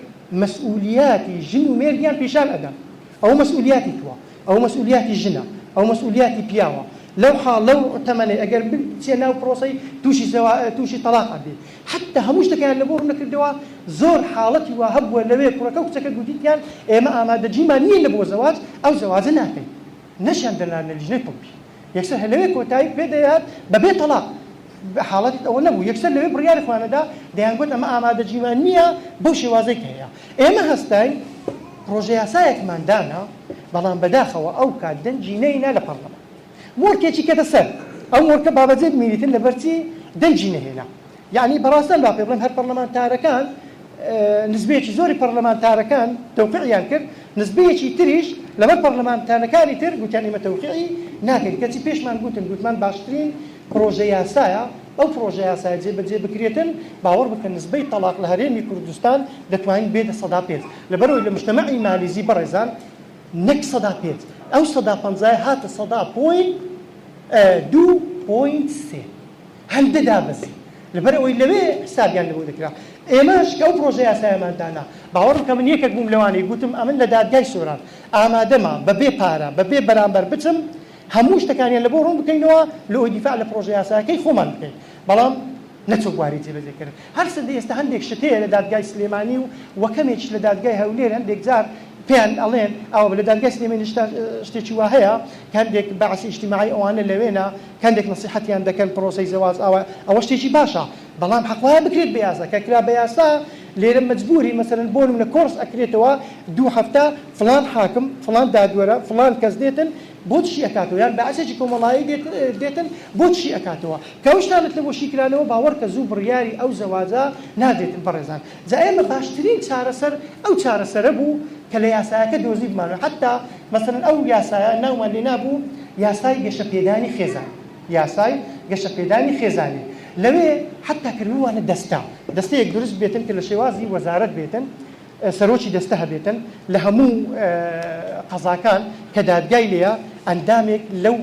مەسئولیاتی ژن و مێردیان پیشان ئەدەن ئەوە مەسئولیاتی توە ئەوە مەسئولیاتی ژنە ئەوە مەسئولیاتی پیاوە لەو حاڵ لەو تەمەنەی ئەگەر بچیە ناو پرۆسەی توشی زەوا توشی تەڵاق ئەبی حەتتا هەموو شتەکەیان لەبۆ ڕوونەکردەوە زۆر حاڵەتی وا هەبووە لەوێ کوڕەکە و کچەکە گوتیتیان ئێمە ئامادەگیمان نیە لە بۆ زەواج ئەو زەواجە ناکەین نەشیان دەناردنە لیژنەی طبی یەکسەر هەر لەوێ کۆتایی پێ دەهات بەبێ تەڵاق حاڵەتی ئەوە نەبوو یەکسەر لەوێ بڕیاری خۆیان ئەدا دەیانگوت ئەمە ئامادەگیمان نییە بەو شێوازەی کە هەیە ئێمە هەستاین پڕۆژە یاسایەکمان دانا بەڵام بەداخەوە ئەو کات دەنگی نەینا لە پەڕلەمان مۆرکێکی کەتە سەر ئەو مۆرکە بابەجێ بمینیتن لەبەرچی دەنگی نەهێنا یەعنی بەڕاستان با پێ بڵێم هەر پەڕلەمانتارەکان نسبەیەکی زۆری پەڕلەمانتارەکان تەوقیعیان کرد نسبەیەکی تریش لەبەر پەڕلەمانتارەکانی تر گوتیان ئێمە تەوقیعی ناکەین کەچی پێشمان گوتن گوتمان باشترین پڕۆژە یاسایە ئەو پڕۆژە یاسایە جێبەجێ بکرێتن باوەڕ بکەن نسبەی تەڵاق لە هەرێمی کوردستان دەتوانین بێتە 5% لەبەرئەوەی لە مجتەمەعی مالیزی بەڕێزان نەک 5% ئەو 50% هاتە سەدا point دوو point سێ هەندە دابەزی لەبەر ئەوەی لەوێ حسابیان لەبۆ دەکرا ئێمەش کە ئەو پرۆژە یاسایەمان دانا باوەڕ بکە من یەکێک بووم لەوانەی گوتم ئەمن لە دادگای سۆران ئامادەمە بەبێ پارە بەبێ بەرامبەر بچم هەموو شتەکانیان لەبۆ ڕوون بکەینەوە لە ئەوی دیفاع لە پرۆژە یاسایەکەی خۆمان بکەین بەڵام نەچۆ بواری جێبەجێکردن هەرچەندە ئێستا هەندێک شت هەیە لە دادگای سلێمانی و وە کەمێکیش لە دادگای هەولێر هەندێک جار پێیان ئەڵێن ئاوا لە دادگای سلێمانی شتێکی وا هەیە کە هەندێک بەعسی ئیجتیماعی ئەوانە لەوێنە کە هەندێک نەسیحەتیان دەکەن پرۆسەی زەواج ئاوا ئەوە شتێکی باشە بەڵام حەق وایە بکرێت بە یاسا کە کرا بە یاسا لێرە مەجبوری مەسەلەن بۆ نمونە کۆرس ئەکرێتەوە دوو هەفتە فڵان حاکم فڵان دادوەرە فڵان کەس دێتن بۆت شی ئەکاتەوە یان بەعسێکی کۆمەڵایی دێتن بۆت شی ئەکاتەوە کە ئەو شتانەت لە بۆ شیکرانەوە باوەڕکە زوو بڕیاری ئەو زەواجە نادرێتن بەڕێزان جا ئێمە باشترین چارەسەر ئەو چارەسەرە بوو کە لە یاسایەکە دۆزیبمانەوە حەتتا مەسەلەن ئەو یاسایە ناومان لێ نابوو یاسای گەشەپێدانی خێزان یاسای گەشەپێدانی خێزانی لەوێ حەتتا کردبووانە دەستە دەستەیەک دروست بێتن کە لە شێوازی وەزارەت بێتن سەرۆکی دەستە هەبێتن لە هەموو قەزاکان کە دادگای لێیە ئەندامێک لەو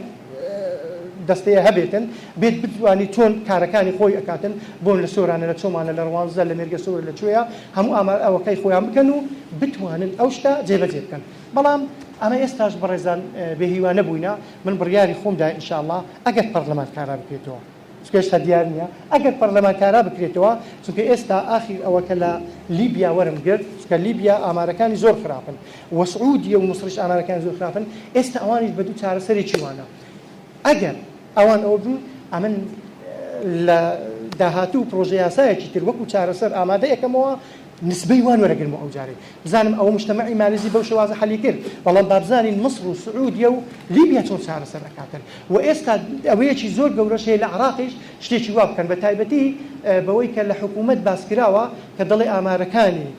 دەستەیە هەبێتن بێت بتوانی چۆن کارەکانی خۆی ئەکاتن بۆن لە سۆرانە لە چۆمانە لە ڕەواندزە لە مێرگەسۆرە لە کوێیە هەموو ئامار ئەوەکەی خۆیان بکەن و بتوانن ئەو شتە جێبەجێ بکەن بەڵام ئەمە ئێستاش بەڕێزان بێ هیوا نەبووینە من بڕیاری خۆم دا ان شاء اللە ئەگەر پەڕلەمان کارا بکرێتەوە چونکە هێشتا دیار نییە ئەگەر پەڕلەمان کارا بکرێتەوە چونکە ئێستا ئاخیر ئەوە کە لە لیبیا وەرم گرت چونکە لیبیا ئامارەکانی زۆر خراپن وە سعودیە و مسڕیش ئامارەکانی زۆر خراپن ئێستا ئەوانیش بە دوو چارەسەرێکی وانە ئەگەر ئەوان ئەوە بن ئەمن لە داهاتوو پڕۆژە یاسایەکی تر وەکو چارەسەر ئامادە ئەکەمەوە نسبەی وان وەرەگرم و ئەوجارەی بزانم ئەوە مجتەمەعی مالزی بەو شێوازە حەلی کرد بەڵام بابزانین مصر و سعودیە و لیبیا چۆن چارەسەر ئەکاتن و ئێستا ئەوەیەکی زۆر گەورەش هەیە لە عراقیش شتێکی وا بکەن بە تایبەتی بەوەی کە لە حکوومەت باس کراوە کە دەڵێ ئامارەکانی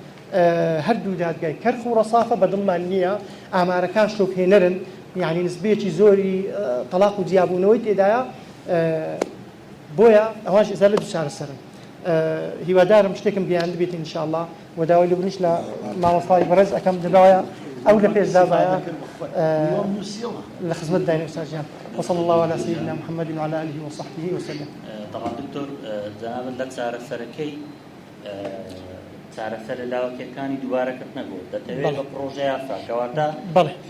هەردوو دادگای کەرخ و ڕەسافە بە دڵمان نییە ئامارەکان شۆکهێنەرن یعنی نسبەیەکی زۆری تەلاق و جیابوونەوەی تێدایە بۆیە ئەوانش ئێستا لە دوو چارەسەرن هیوادارم شتێکم گەیاندبێت ان شاء الله و داوای لێبوردنیش لە مامۆستای بەڕێز ئەکەم دەبایە ئەو لە پێشدا بایە لە خزمەت داین ئوستاذ گیان وصلى الله على سيدنا محمد وعلى آله وصحبه وسلم. طبعا دکتۆر جەنابت لە چارەسەرەکەی چارەسەرە لاوەکیەکانی دووبارە کردنە بۆ دەتەوێت بە پڕۆژە یاسا کەواتە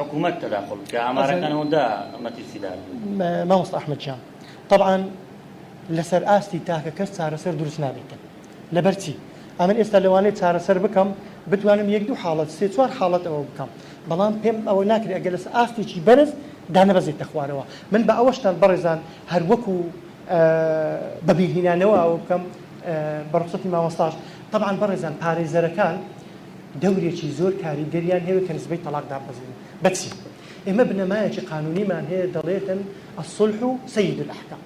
حکوومەت تەداخل بکە ئامارەکان ئەوەندە مەترسیدار بوو. مامۆستا ئەحمەد گیان تەبعەن لەسەر ئاستی تاکە کەس چارەسەر دروست نابێتن لەبەر چی؟ ئەمن ئێستا لەوانەیە چارەسەر بکەم بتوانم یەک دوو حاڵەت سێ چوار حاڵەت ئەوە بکەم بەڵام پێم ئەوە ناکرێت ئەگەر لەسەر ئاستێکی بەرز دانەبەزێتە خوارەوە من بە ئەوەشتان بەڕێزان هەر وەکو بەبیرهینانەوە ئەوە بکەم بە ڕوخسەتی مامۆستاش تەبعەن بەڕێزان پارێزەرەکان دەورێکی زۆر کاریگەریان هەیە کە نسبەی تەڵاق دابەزێنن بەچی؟ ئێمە بنەمایەکی قانونیمان هەیە دەڵێتن الصلح سید الاحکام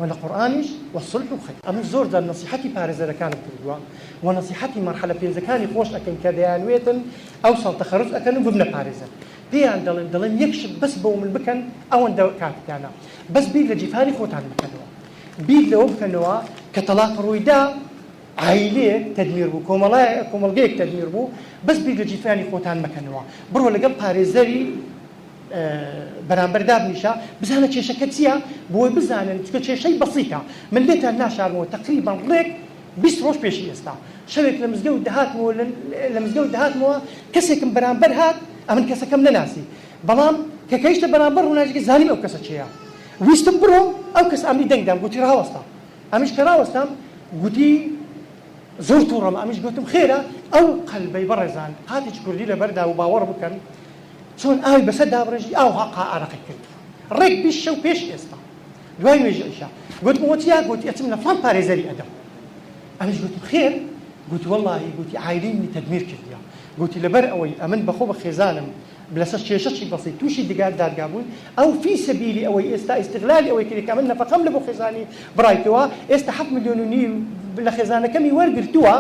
و لە قورئانیش والصلح خیر. ئەمن زۆر جار نەسیحەتی پارێزەرەکانم کردووە و نەسیحەتی مەرحەلە پێنجەکانی خۆش ئەکەین کە دەیانوێتن ئەو ساڵ تەخەروج ئەکەن و ببنە پارێزەر پێیان دەڵێن دەڵێن یەک شت بەس بۆ من بکەن ئەوەندە کاتتانە بەس بیر لە جیفانی خۆتان بکەنەوە بیر لەوە بکەنەوە کە تەڵاق ڕوویدا عایلەیەک تەدمیر بوو، کۆمەڵگەیەک تەدمیر بوو، بەس بیر لە جیفانی خۆتان مەکەنەوە، بڕۆ لەگەڵ پارێزەری بەرامبەر دابنیشە بزانە کێشەکە چییە، بۆی بزانن، چونکە کێشەی بەسیتە، من لێتان ناشارمەوە تەقریبەن ڕێک 20 ڕۆژ پێشی ئێستا شەوێک لە مزگەوت دەهاتمەوە لە مزگەوت دەهاتمەوە کەسێکم بەرامبەر هات، ئەمن کەسەکەم نەناسی، بەڵام کە گەیشتە بەرامبەر ڕووناکیەکە زانیم ئەو کەسە کێیە، ویستم بڕۆم ئەو کەسە ئەمنی دەنگ دام گوتی ڕاوەستە. ئەمیش کە ڕاوەستام گوتی زۆر توڕەم ئەمیش گوتم خێرە ئەو قەلبەی بەڕێزان قاتێکی کوردی لەبەردا و باوەڕ بکەن چۆن ئاوی بەسەر دابڕێژی ئاو هەقا ئارەقی کرد ڕێک 20 شەو پێش ئێستا دوای نوێژی عیشا گوتم ئەوە چیە گوتی ئەچم لە فڵان پارێزەری ئەدەم ئەمیش گوتم خێر گوتی وەڵڵاهی گوتی عایلەی منی تەدمیر کردیە گوتی لەبەر ئەوەی ئەمن بەخۆ بە خێزانم لەسەر کێشەکی بەسیت توشی دگار دادگا بووین ئەو فی سەبیلی ئەوەی ئێستا ئیستغلالی ئەوەی کردی کە من نەفەقەم لە بۆ خێزانی بڕایتەوە ئێستا حەفت ملیۆن و نیو لە خێزانەکەمی وەرگرتووە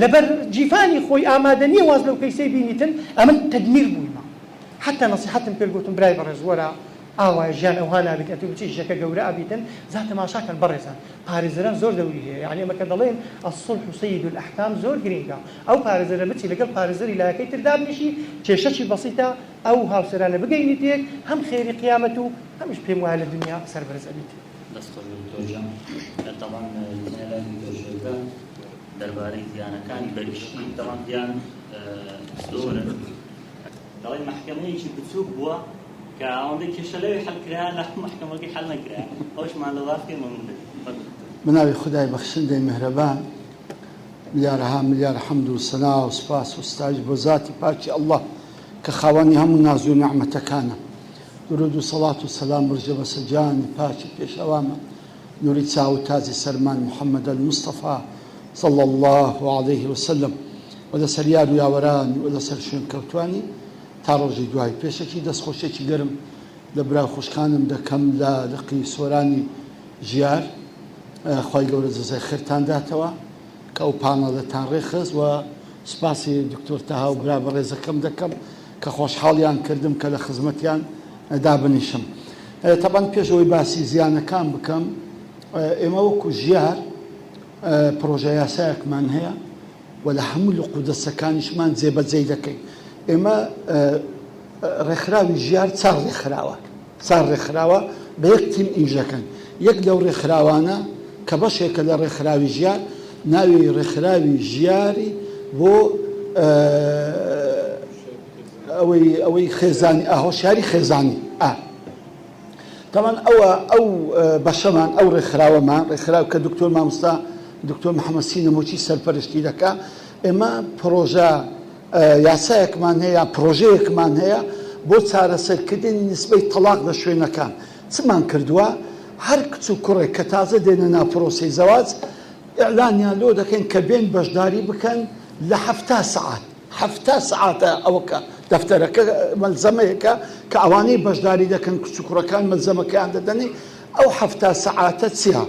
لەبەر جیفانی خۆی ئامادە نییە واز لەو کەیسەی بینیتن ئەمن تەدمیر بوویمە حتا نەسیحەتم کرد گوتم برای بەڕێز وەرە ئاوایە ژیان ئەوها نابیت ئەتوو بچی ژەکە گەورە ئەبیتن جا تەماشاکەن بەڕێزان پارێزەران زۆر دەوری هەیە یانی ئێمە کە دەڵێین الصلح سید الاحکام زۆر گرینگە ئەو پارێزەرە بچی لەگەڵ پارێزەری لایەکەی تر دابنیشی کێشەکی بەسیتە ئەو هاوسەرانە بگەینیت یەک هەم خێری قیامەت و هەمیش پێم وایە لە دنیا سەربەرز ئەبیت. دەست خۆش بێت دکتۆر گیان تەبعەن دنیا لای دکتۆر شێرزاد دەربارەی زیانەکانی بەگشتی تەبعەن زیان زۆرن دەڵێن مەحکەمەیەکی بچووک بووە کە ئەوەندەی کێشە لەوێ حەل کرایە لە مەحکەمەکەی حەل نەکرایە ئەوشمان لە باس کەی مەمنون دەبین فەرموو دکتۆر. بە ناوی خودای بەخشندەی میهرەبان ملیارەها ملیار حەمد و سەنا و سوپاس و ستایش بۆ زاتی پاکی اللە کە خاوەنی هەموو ناز و نیعمەتەکانە درود و سەڵات و سەلام بڕژێ بەسەر گیانی پاکی پێشەوامان نوری چاو و تاجی سەرمان محمد المصطفی صلی اللە علیه وسلم و لەسەر یار و یاوەرانی و لەسەر شوێنکەوتوانی تا ڕۆژی دوایی. پێشەکی دەستخۆشیەکی گەرم لە برا و خوشکانم دەکەم لە لقی سۆرانی ژیار خوای گەورە جەزای خێرتان داتەوە کە ئەو پانەڵەتان ڕێکخست و سوپاسی دکتۆر تەها و برا بەڕێزەکەم دەکەم کە خۆشحاڵیان کردم کە لە خزمەتیان دابنیشم. تەبعەن پێش ئەوەی باسی زیانەکان بکەم ئێمە وەکو ژیار پڕۆژە یاسایەکمان هەیە و لە هەموو لق و دەستەکانیشمان جێبەجێی دەکەین. ئێمە ڕێکخراوی ژیار چار ڕێکخراوە. چار ڕێکخراوە بە یەک تیم ئیش دەکەن. یەک لەو ڕێکخراوانە کە بەشێکە لە ڕێکخراوی ژیار، ناوی ڕێکخراوی ژیاری بۆ ئەوەی ئەوەی خێزانی ئا هۆشیاری خێزانی ئا تەبعەن ئەوە ئەو بەشەمان ئەو ڕێکخراوەمان ڕێکخراو کە دکتۆر مامۆستا دکتۆر محەممەد سینەمۆچی سەرپەرشتی دەکا ئێمە پڕۆژە یاسایەکمان هەیە یان پڕۆژەیەکمان هەیە بۆ چارەسەرکردنی نسبەی تەڵاق لە شوێنەکان چمان کردووە هەر کچ و کوڕێک کە تازە دێنە ناو پرۆسەی زەواج ئیعلانیان لۆ دەکەین کە بێن بەشداری بکەن لە 70 سەعات 70 سەعاتە ئەوە کە دەفتەرەکە مەلزەمەیەکە کە ئەوانەی بەشداری دەکەن کچ و کوڕەکان مەلزەمەکەیان دەدەنێ ئەو 70 سەعاتە چییە؟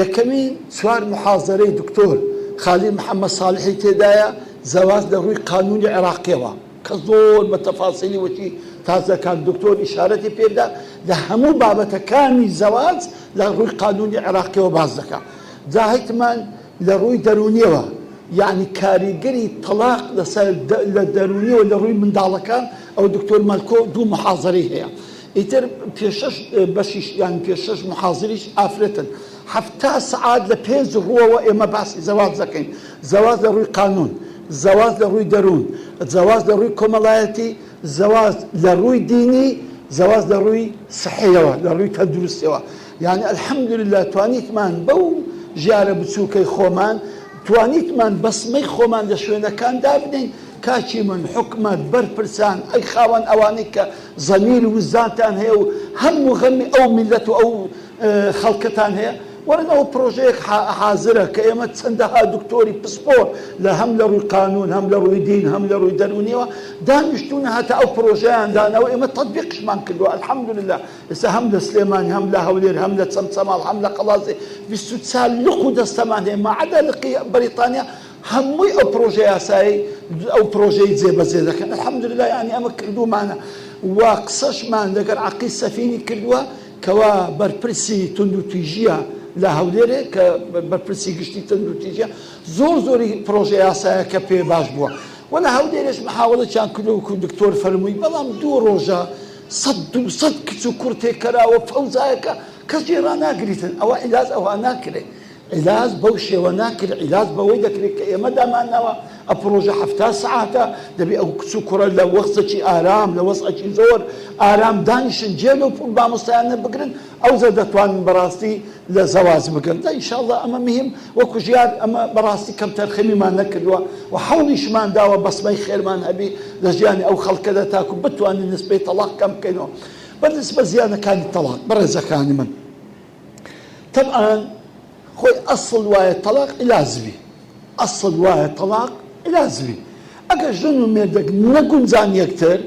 یەکەمین چوار محازەرەی دکتۆر خالید محەمەد ساڵحی تێدایە، زەواج لە ڕووی قانوونی عێراقیەوە، کە زۆر بە تەفاسیلی وتی تازە کاک دکتۆر ئیشارەتی پێدا لە هەموو بابەتەکانی زەواج لە ڕووی قانوونی عێراقیەوە باس دەکا. جا هەیتمان لە ڕووی دەروونیەوە یەعنی کاریگەری تەڵاق لەسەر لە دەروونیەوە لە ڕووی منداڵەکان ئەو دکتۆر مەلکۆ دوو محازەرەی هەیە. ئیتر پێشەش بەشیش یان پێشەش محازریش ئافرەتن 70 سەعات لە پێنج ڕووەوە ئێمە باسی زەواج دەکەین زەواج لە ڕووی قانون زەواج لە ڕووی دەروون زەواج لە ڕووی کۆمەڵایەتی زەواج لە ڕووی دینی زەواج لە ڕووی سحیەوە لە ڕووی تەندروستیەوە یعنی الحمدلله توانیتمان بەو ژیارە بچووکەی خۆمان توانیتمان بەسمەی خۆمان لە شوێنەکان دابنین کاکی من حکومەت بەرپرسان ئەی خاوەن ئەوانەی کە زەمیر و ویژدانتان هەیە و هەم و غەمی ئەو میللەت و ئەو خەڵکەتان هەیە وەرن ئەوە پرۆژەیەک حازرە کە ئێمە چەندەها دکتۆری پسپۆر لە هەم لە ڕووی قانون هەم لە ڕووی دین هەم لە ڕووی دەروونیەوە دانیشتوون هەتا ئەو پرۆژەیان داناوە ئێمە تەتبیقشمان کردووە الحمدلله ئێستا هەم لە سلێمانی هەم لە هەولێر هەم لە چەمچەماڵ هەم لە قەڵادزێ 24 لق و دەستەمان هەیە ماعدا لقی بەریتانیا هەمووی ئەو پرۆژە یاسایەی ئەو پرۆژەی جێبەجێ دەکەن الحمدللە یانی ئەمە کردوومانە و قسەشمان لەگەڵ عەقید سەفینی کردووە کەوا بەرپرسی توندوتیژیە لە هەولێرێ کە بەرپرسی گشتی تەندوتیژیە زۆر زۆری پرۆژە یاسایەکە پێ باش بووە و لە هەولێرێش محاوڵەکیان کردووە وەکو دکتۆر فەرمووی بەڵام دوو ڕۆژە سەد 200 کچ و کوڕ تێکەراوە فەوزایەکە کەس جێ ڕاناگریتن ئەوە عیلاج ئەوها ناکرێ عیلاج بەو شێوە ناکرێت، عیلاج بەوەی دەکرێت کە ئێمە دامانناوە، ئە پڕۆژە 70 سەعاتە، دەبێ ئەو کچ و کوڕە لە وەخزەکی ئارام، لە وەزعێکی زۆر ئارام دانیشن، جێ لەو مامۆستایانە بگرن، ئەوجا دەتوانن بەڕاستی لە زەواج بگەن. جا ئینشاڵڵا ئەمە مهم وەکو ژیار ئەمە بەڕاستی کەمتەرخەمیمان نەکردووە و حەوڵیشمان داوە بەسمەی خێرمان هەبی لە ژیانی ئەو خەڵکەدا تاکو بتوانین نسبەی تەڵاق کەم بکەینەوە. بە نسبە زیانەکانی تەڵاق بەڕێزەکانی من، تەبعەن خۆی ئەسڵ وایە تەڵاق عیلاج بی ئەسڵ وایە تەڵاق عیلاج بی ئەگەر ژن و مێردێک نەگونجان یەکتر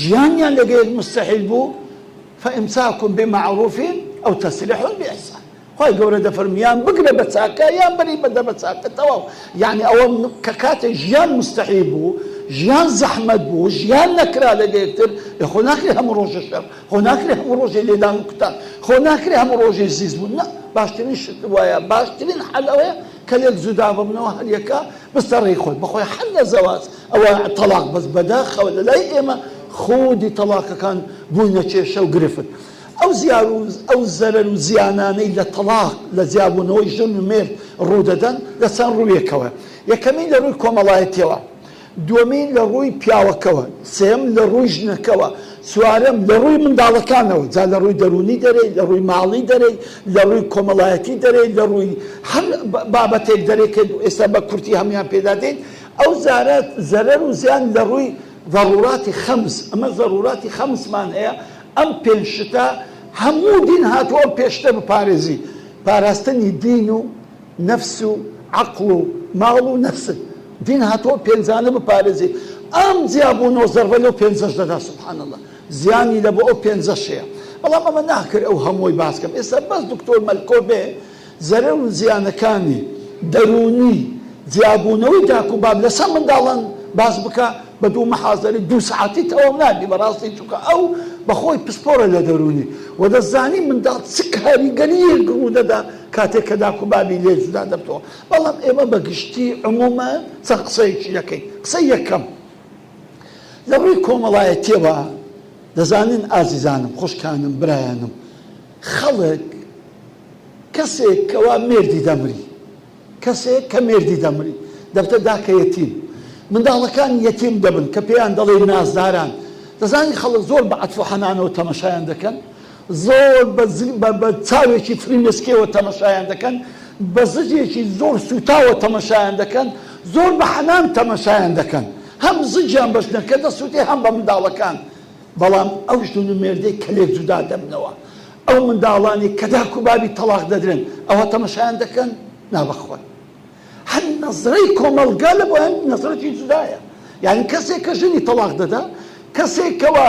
ژیانیان لەگە یەک مستحیل بوو فإمساک بمعروف أو تسريح بإحسان خوای گەورە دەفەرموو یان بگرە بە چاکە یان بەری بەدە بە چاکە تەواو یعنی ئەوە کە کاتێک ژیان مستحیل بوو ژیان زەحمەت بوو ژیان نەکرا لەگە یەکتر خۆ ناکرێ هەموو ڕۆژە شەڕ خۆ ناکرێ هەموو ڕۆژێ لێدان و کوتان، خۆ ناکرێ هەموو ڕۆژێ زیز بوون، نا، باشترین شت وایە، باشترین حەل ئەوەیە کە لێک جودا ببنەوە هەر یەکە بچتە ڕێی خۆی، بەخۆی حەل لە زەواج ئەوە تەڵاق، بەس بەداخەوە لە لای ئێمە خودی تەڵاقەکان بووینە کێشە و گرفت. ئەو زیار و ئەو زەرەر و زیانانەی لە تەڵاق، لە جیابوونەوەی ژن و مێرد ڕوودەدەن لە چەند ڕوویەکەوە، یەکەمین لە ڕووی کۆمەڵایەتیەوە، دووەمین لە ڕووی پیاوەکەوە، سێیەم لە ڕووی ژنەکەوە، چوارەم لە ڕووی منداڵەکانەوە، جا لە ڕووی دەروونی دەرێی، لە ڕووی ماڵی دەرێی، لە ڕووی کۆمەڵایەتی دەرێی، لە ڕووی هەر بابەتێک دەرێ کە ئێستا بە کورتی هەموویان پێدا دێین، ئەو جارە زەرەر و زیان لە ڕووی ضروراتی خمس، ئەمە ضروراتی خمسمان هەیە، ئەم پێنج شتە هەموو دین هاتووە ئەم پێنج شتە بپارێزی، پاراستنی دین و نەفس و عەقڵ و ماڵ و نەفست دین هاتووە پێنجانە بپارێزی ئەم جیابوونەوە زەربە لەو پێنجەش دەدا سبحان اللە زیانی لە بۆ ئەو پێنجەش هەیە بەڵام ئەمە ناکرێ ئەو هەمووی باس کەم ئێستا بەس دکتۆر مەلکۆ بێ زەرەر و زیانەکانی دەروونی جیابوونەوەی داک و باب لەسەر منداڵان باس بکە بە دوو محازەرەی دوو سەعاتی تەواو نابی بەڕاستی چونکە ئەو بەخۆی پسپۆرە لە دەروونی و دەزانی منداڵ چ کاریگەرییەک ڕوودەدا کاتێک کە داک و بابی لێ جودا دەبتەوە بەڵام ئێمە بە گشتی عموما چەند قسەیەکی دەکەین قسەی یەکەم لە ڕووی کۆمەڵایەتیەوە. دەزانن ئازیزانم، خوشکانم، برایانم، خەڵک کەسێک کەوا مێردی دەمری، کەسێک کە مێردی دەمری دەبتە داکە یەتیم، منداڵەکان یەتیم دەبن کە پێیان دەڵێی نازداران، دەزانی خەڵک زۆر بە عەتف و حەنانەوە تەمەشایان دەکەن، زۆر بە بە چاوێکی فرمێسکیەوە تەمەشایان دەکەن، بە زگێکی زۆر سووتاوە تەمەشایان دەکەن، زۆر بە حەنان تەمەشایان دەکەن، هەم زگیان بە ژنەکە دەسووتێ هەم بە منداڵەکان، بەڵام ئەو ژن و مێردەی کە لێک جودا دەبنەوە، ئەو منداڵانەی کە داک و بابی تەڵاق دەدرێن ئەوە تەمەشایان دەکەن؟ نا بەخوای هەر نەزرەی کۆمەڵگا لە بۆیان نەزرەکی جودایە یعنی کەسێک کە ژنی تەڵاق دەدا کەسێک کەوا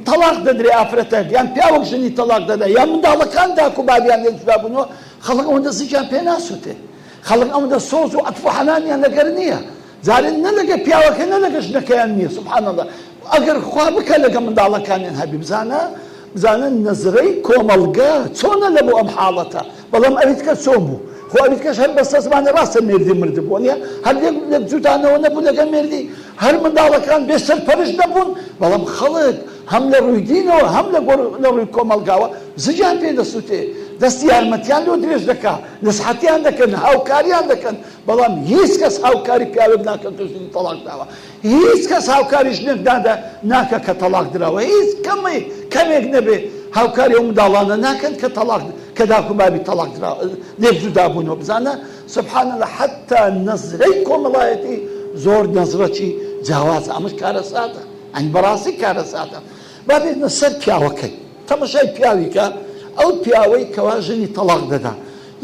تەڵاق دەدرێ ئافرەتەک یان پیاوەک ژنی تەڵاق دەدا یان منداڵەکان داک و بابیان لێک جودا بوونەوە خەڵک ئەوەندە زیکیان پێ ناسووتێ خەڵک ئەوەندە سۆز و عەتف و حەنانیان لەگەر نییە جارێ نە لەگە پیاوەکە نە لەگە ژنەکەیان نیە سبحان اللە ئەگەر خوا بکا لەگە منداڵەکانیان هەبی بزانە بزانە نەزرەی کۆمەڵگە چۆنە لە بۆ ئەم حاڵەتە بەڵام ئەویتکە چۆن بوو خۆ ئەویتکەش هەر بەسە زمانی ڕاستە مێردی مردبوو نیە هەر لێک لێک جوتانەوە نەبوو لەگە مێردی هەر منداڵەکان بێ سەرپەرشت نەبوون بەڵام خەڵک هەم لە ڕووی دینەوە هەم لە گۆڕ لە ڕووی کۆمەڵگاوە زگیان پێ دەسووتێ دەستی یارمەتیان لۆ درێژ دەکا نسحەتیان دەکەن هاوکاریان دەکەن بەڵام هیچ کەس هاوکاری پیاوێک ناکە کە ژنی تەڵاق داوە، هیچ کەس هاوکاری ژنێک نادا ناکە کە تەڵاق دراوە، هیچ کەمێ کەمێک نەبێ هاوکاری ئەو منداڵانە ناکەن کە تەڵاق کە داک و بابی تەڵاق درا لێک جودا بوونەوە بزانە سبحان اللە حەتا نەزرەی کۆمەڵایەتی زۆر نەزرەکی جیاوازە ئەمەش کارەساتە ئەنی بەڕاستی کارەساتە با بێنە سەر پیاوەکەی تەمەشای پیاوی کە ئەو پیاوەی کەوا ژنی تەڵاق دەدا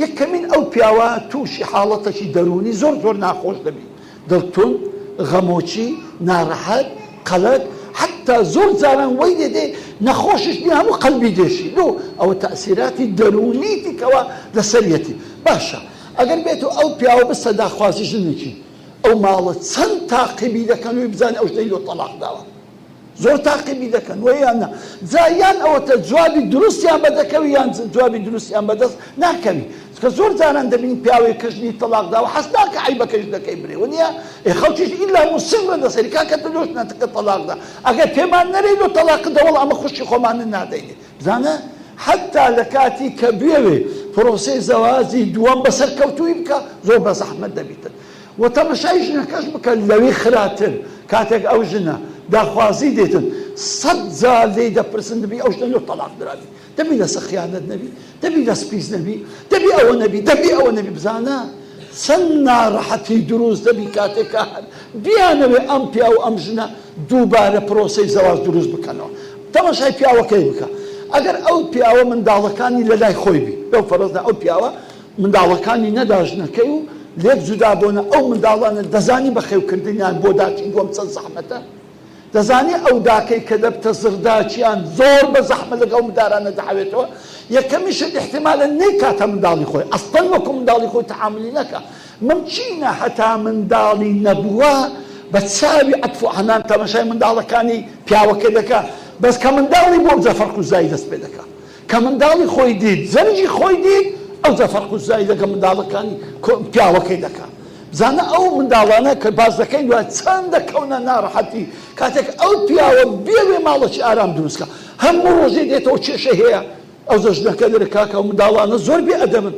یەکەمین ئەو پیاوە تووشی حاڵەتەکی دەروونی زۆر زۆر ناخۆش دەبی، دڵتوند، غەمۆکی، ناڕەحەت، قەلەق، حەتتا زۆر جاران وەی لێ دێ نەخۆشیش نیە هەموو قەلبی دێشی، لۆ؟ ئەوە تەئسیراتی دەروونیتی کەوا لەسەریەتی. باشە ئەگەر بێتو ئەو پیاوە بستە داخوازی ژنێکی ئەو ماڵە چەند تاقیبی دەکەن وی بزانێ ئەو ژنەی لۆ تەڵاق داوە؟ زۆر تاقیبی دەکەن وە یان نا جا یان ئەوەتە جوابی دروستیان بەدەکەوی یان جوابی دروستیان بەدەست ناکەوی چونکە زۆر جاران دەبینی پیاوێک کە ژنی تەڵاق داوە حەز ناکە عەیبەکەی ژنەکەی برێ وەنیە ئێ خەڵکیش ئیلا موسیڕە لەسەری کاکە تۆ لۆ ژنەکەت تەڵاق دا ئەگەر پێمان نەرێی لۆ تەڵاقت دا وەڵا ئەمە خوشکی خۆمانت نادەینێ بزانە حەتا لە کاتی کە بێوێ پرۆسەی زەواجی دووەم بەسەرکەوتووی بکە زۆر بەزەحمەت دەبیتن وە تەمەشای ژنەکەش بکە لەوی خراتر کاتێک ئەو ژنە داخوازی دێتن سەت جار لێی دەپرسن دەبی ئەو ژنە لۆ تەڵاق درابی دەبی لەسە خیانەت نەبی دەبی دەست پیس نەبی دەبی ئەوە نەبی دەبی ئەوە نەبی بزانە چەند ناڕەحەتی دروست دەبی کاتێک کە هەر بیانەوێ ئەم پیاو ئەم ژنە دووبارە پرۆسەی زەواج دروست بکەنەوە تەمەشای پیاوەکەی بکە ئەگەر ئەو پیاوە منداڵەکانی لەلای خۆی بی لەو فەرەزدا ئەو پیاوە منداڵەکانی نەدا ژنەکەی و لێک جودا بۆنە ئەو منداڵانە دەزانی بەخێوکردنیان بۆ داکی دووەم چەند زەحمەتە دەزانی ئەو داکەی کە دەبتە زڕداکیان زۆر بە زەحمەت لەگەڵ مندارانە دەحەوێتەوە یەکەمی شت ئیحتیمالە نەیکاتە منداڵی خۆی ئەسڵەن وەکو منداڵی خۆی تەعامولی نەکا ممکینە هەتا منداڵی نەبووە بە چاوی عەتف و حەنان تەمەشای منداڵەکانی پیاوەکە دەکا بەس کە منداڵی بووە ئەوجا فەرق و جودایی دەست پێ دەکا کە منداڵی خۆی دیت زەرگی خۆی دیت ئەوجا فەرق و جودایی لەگەڵ منداڵەکانی پیاوەکەی دەکا بزانە ئەو منداڵانە کە باس دەکەین دوای چەند دەکەونە ناڕەحەتی کاتێک ئەو پیاوە بێوێ ماڵێکی ئارام دروست کە هەموو ڕۆژێ دێتەوە کێشەی هەیە ئەوجا ژنەکە دەرێ کاکە ئەو منداڵانە زۆر بێ ئەدەبن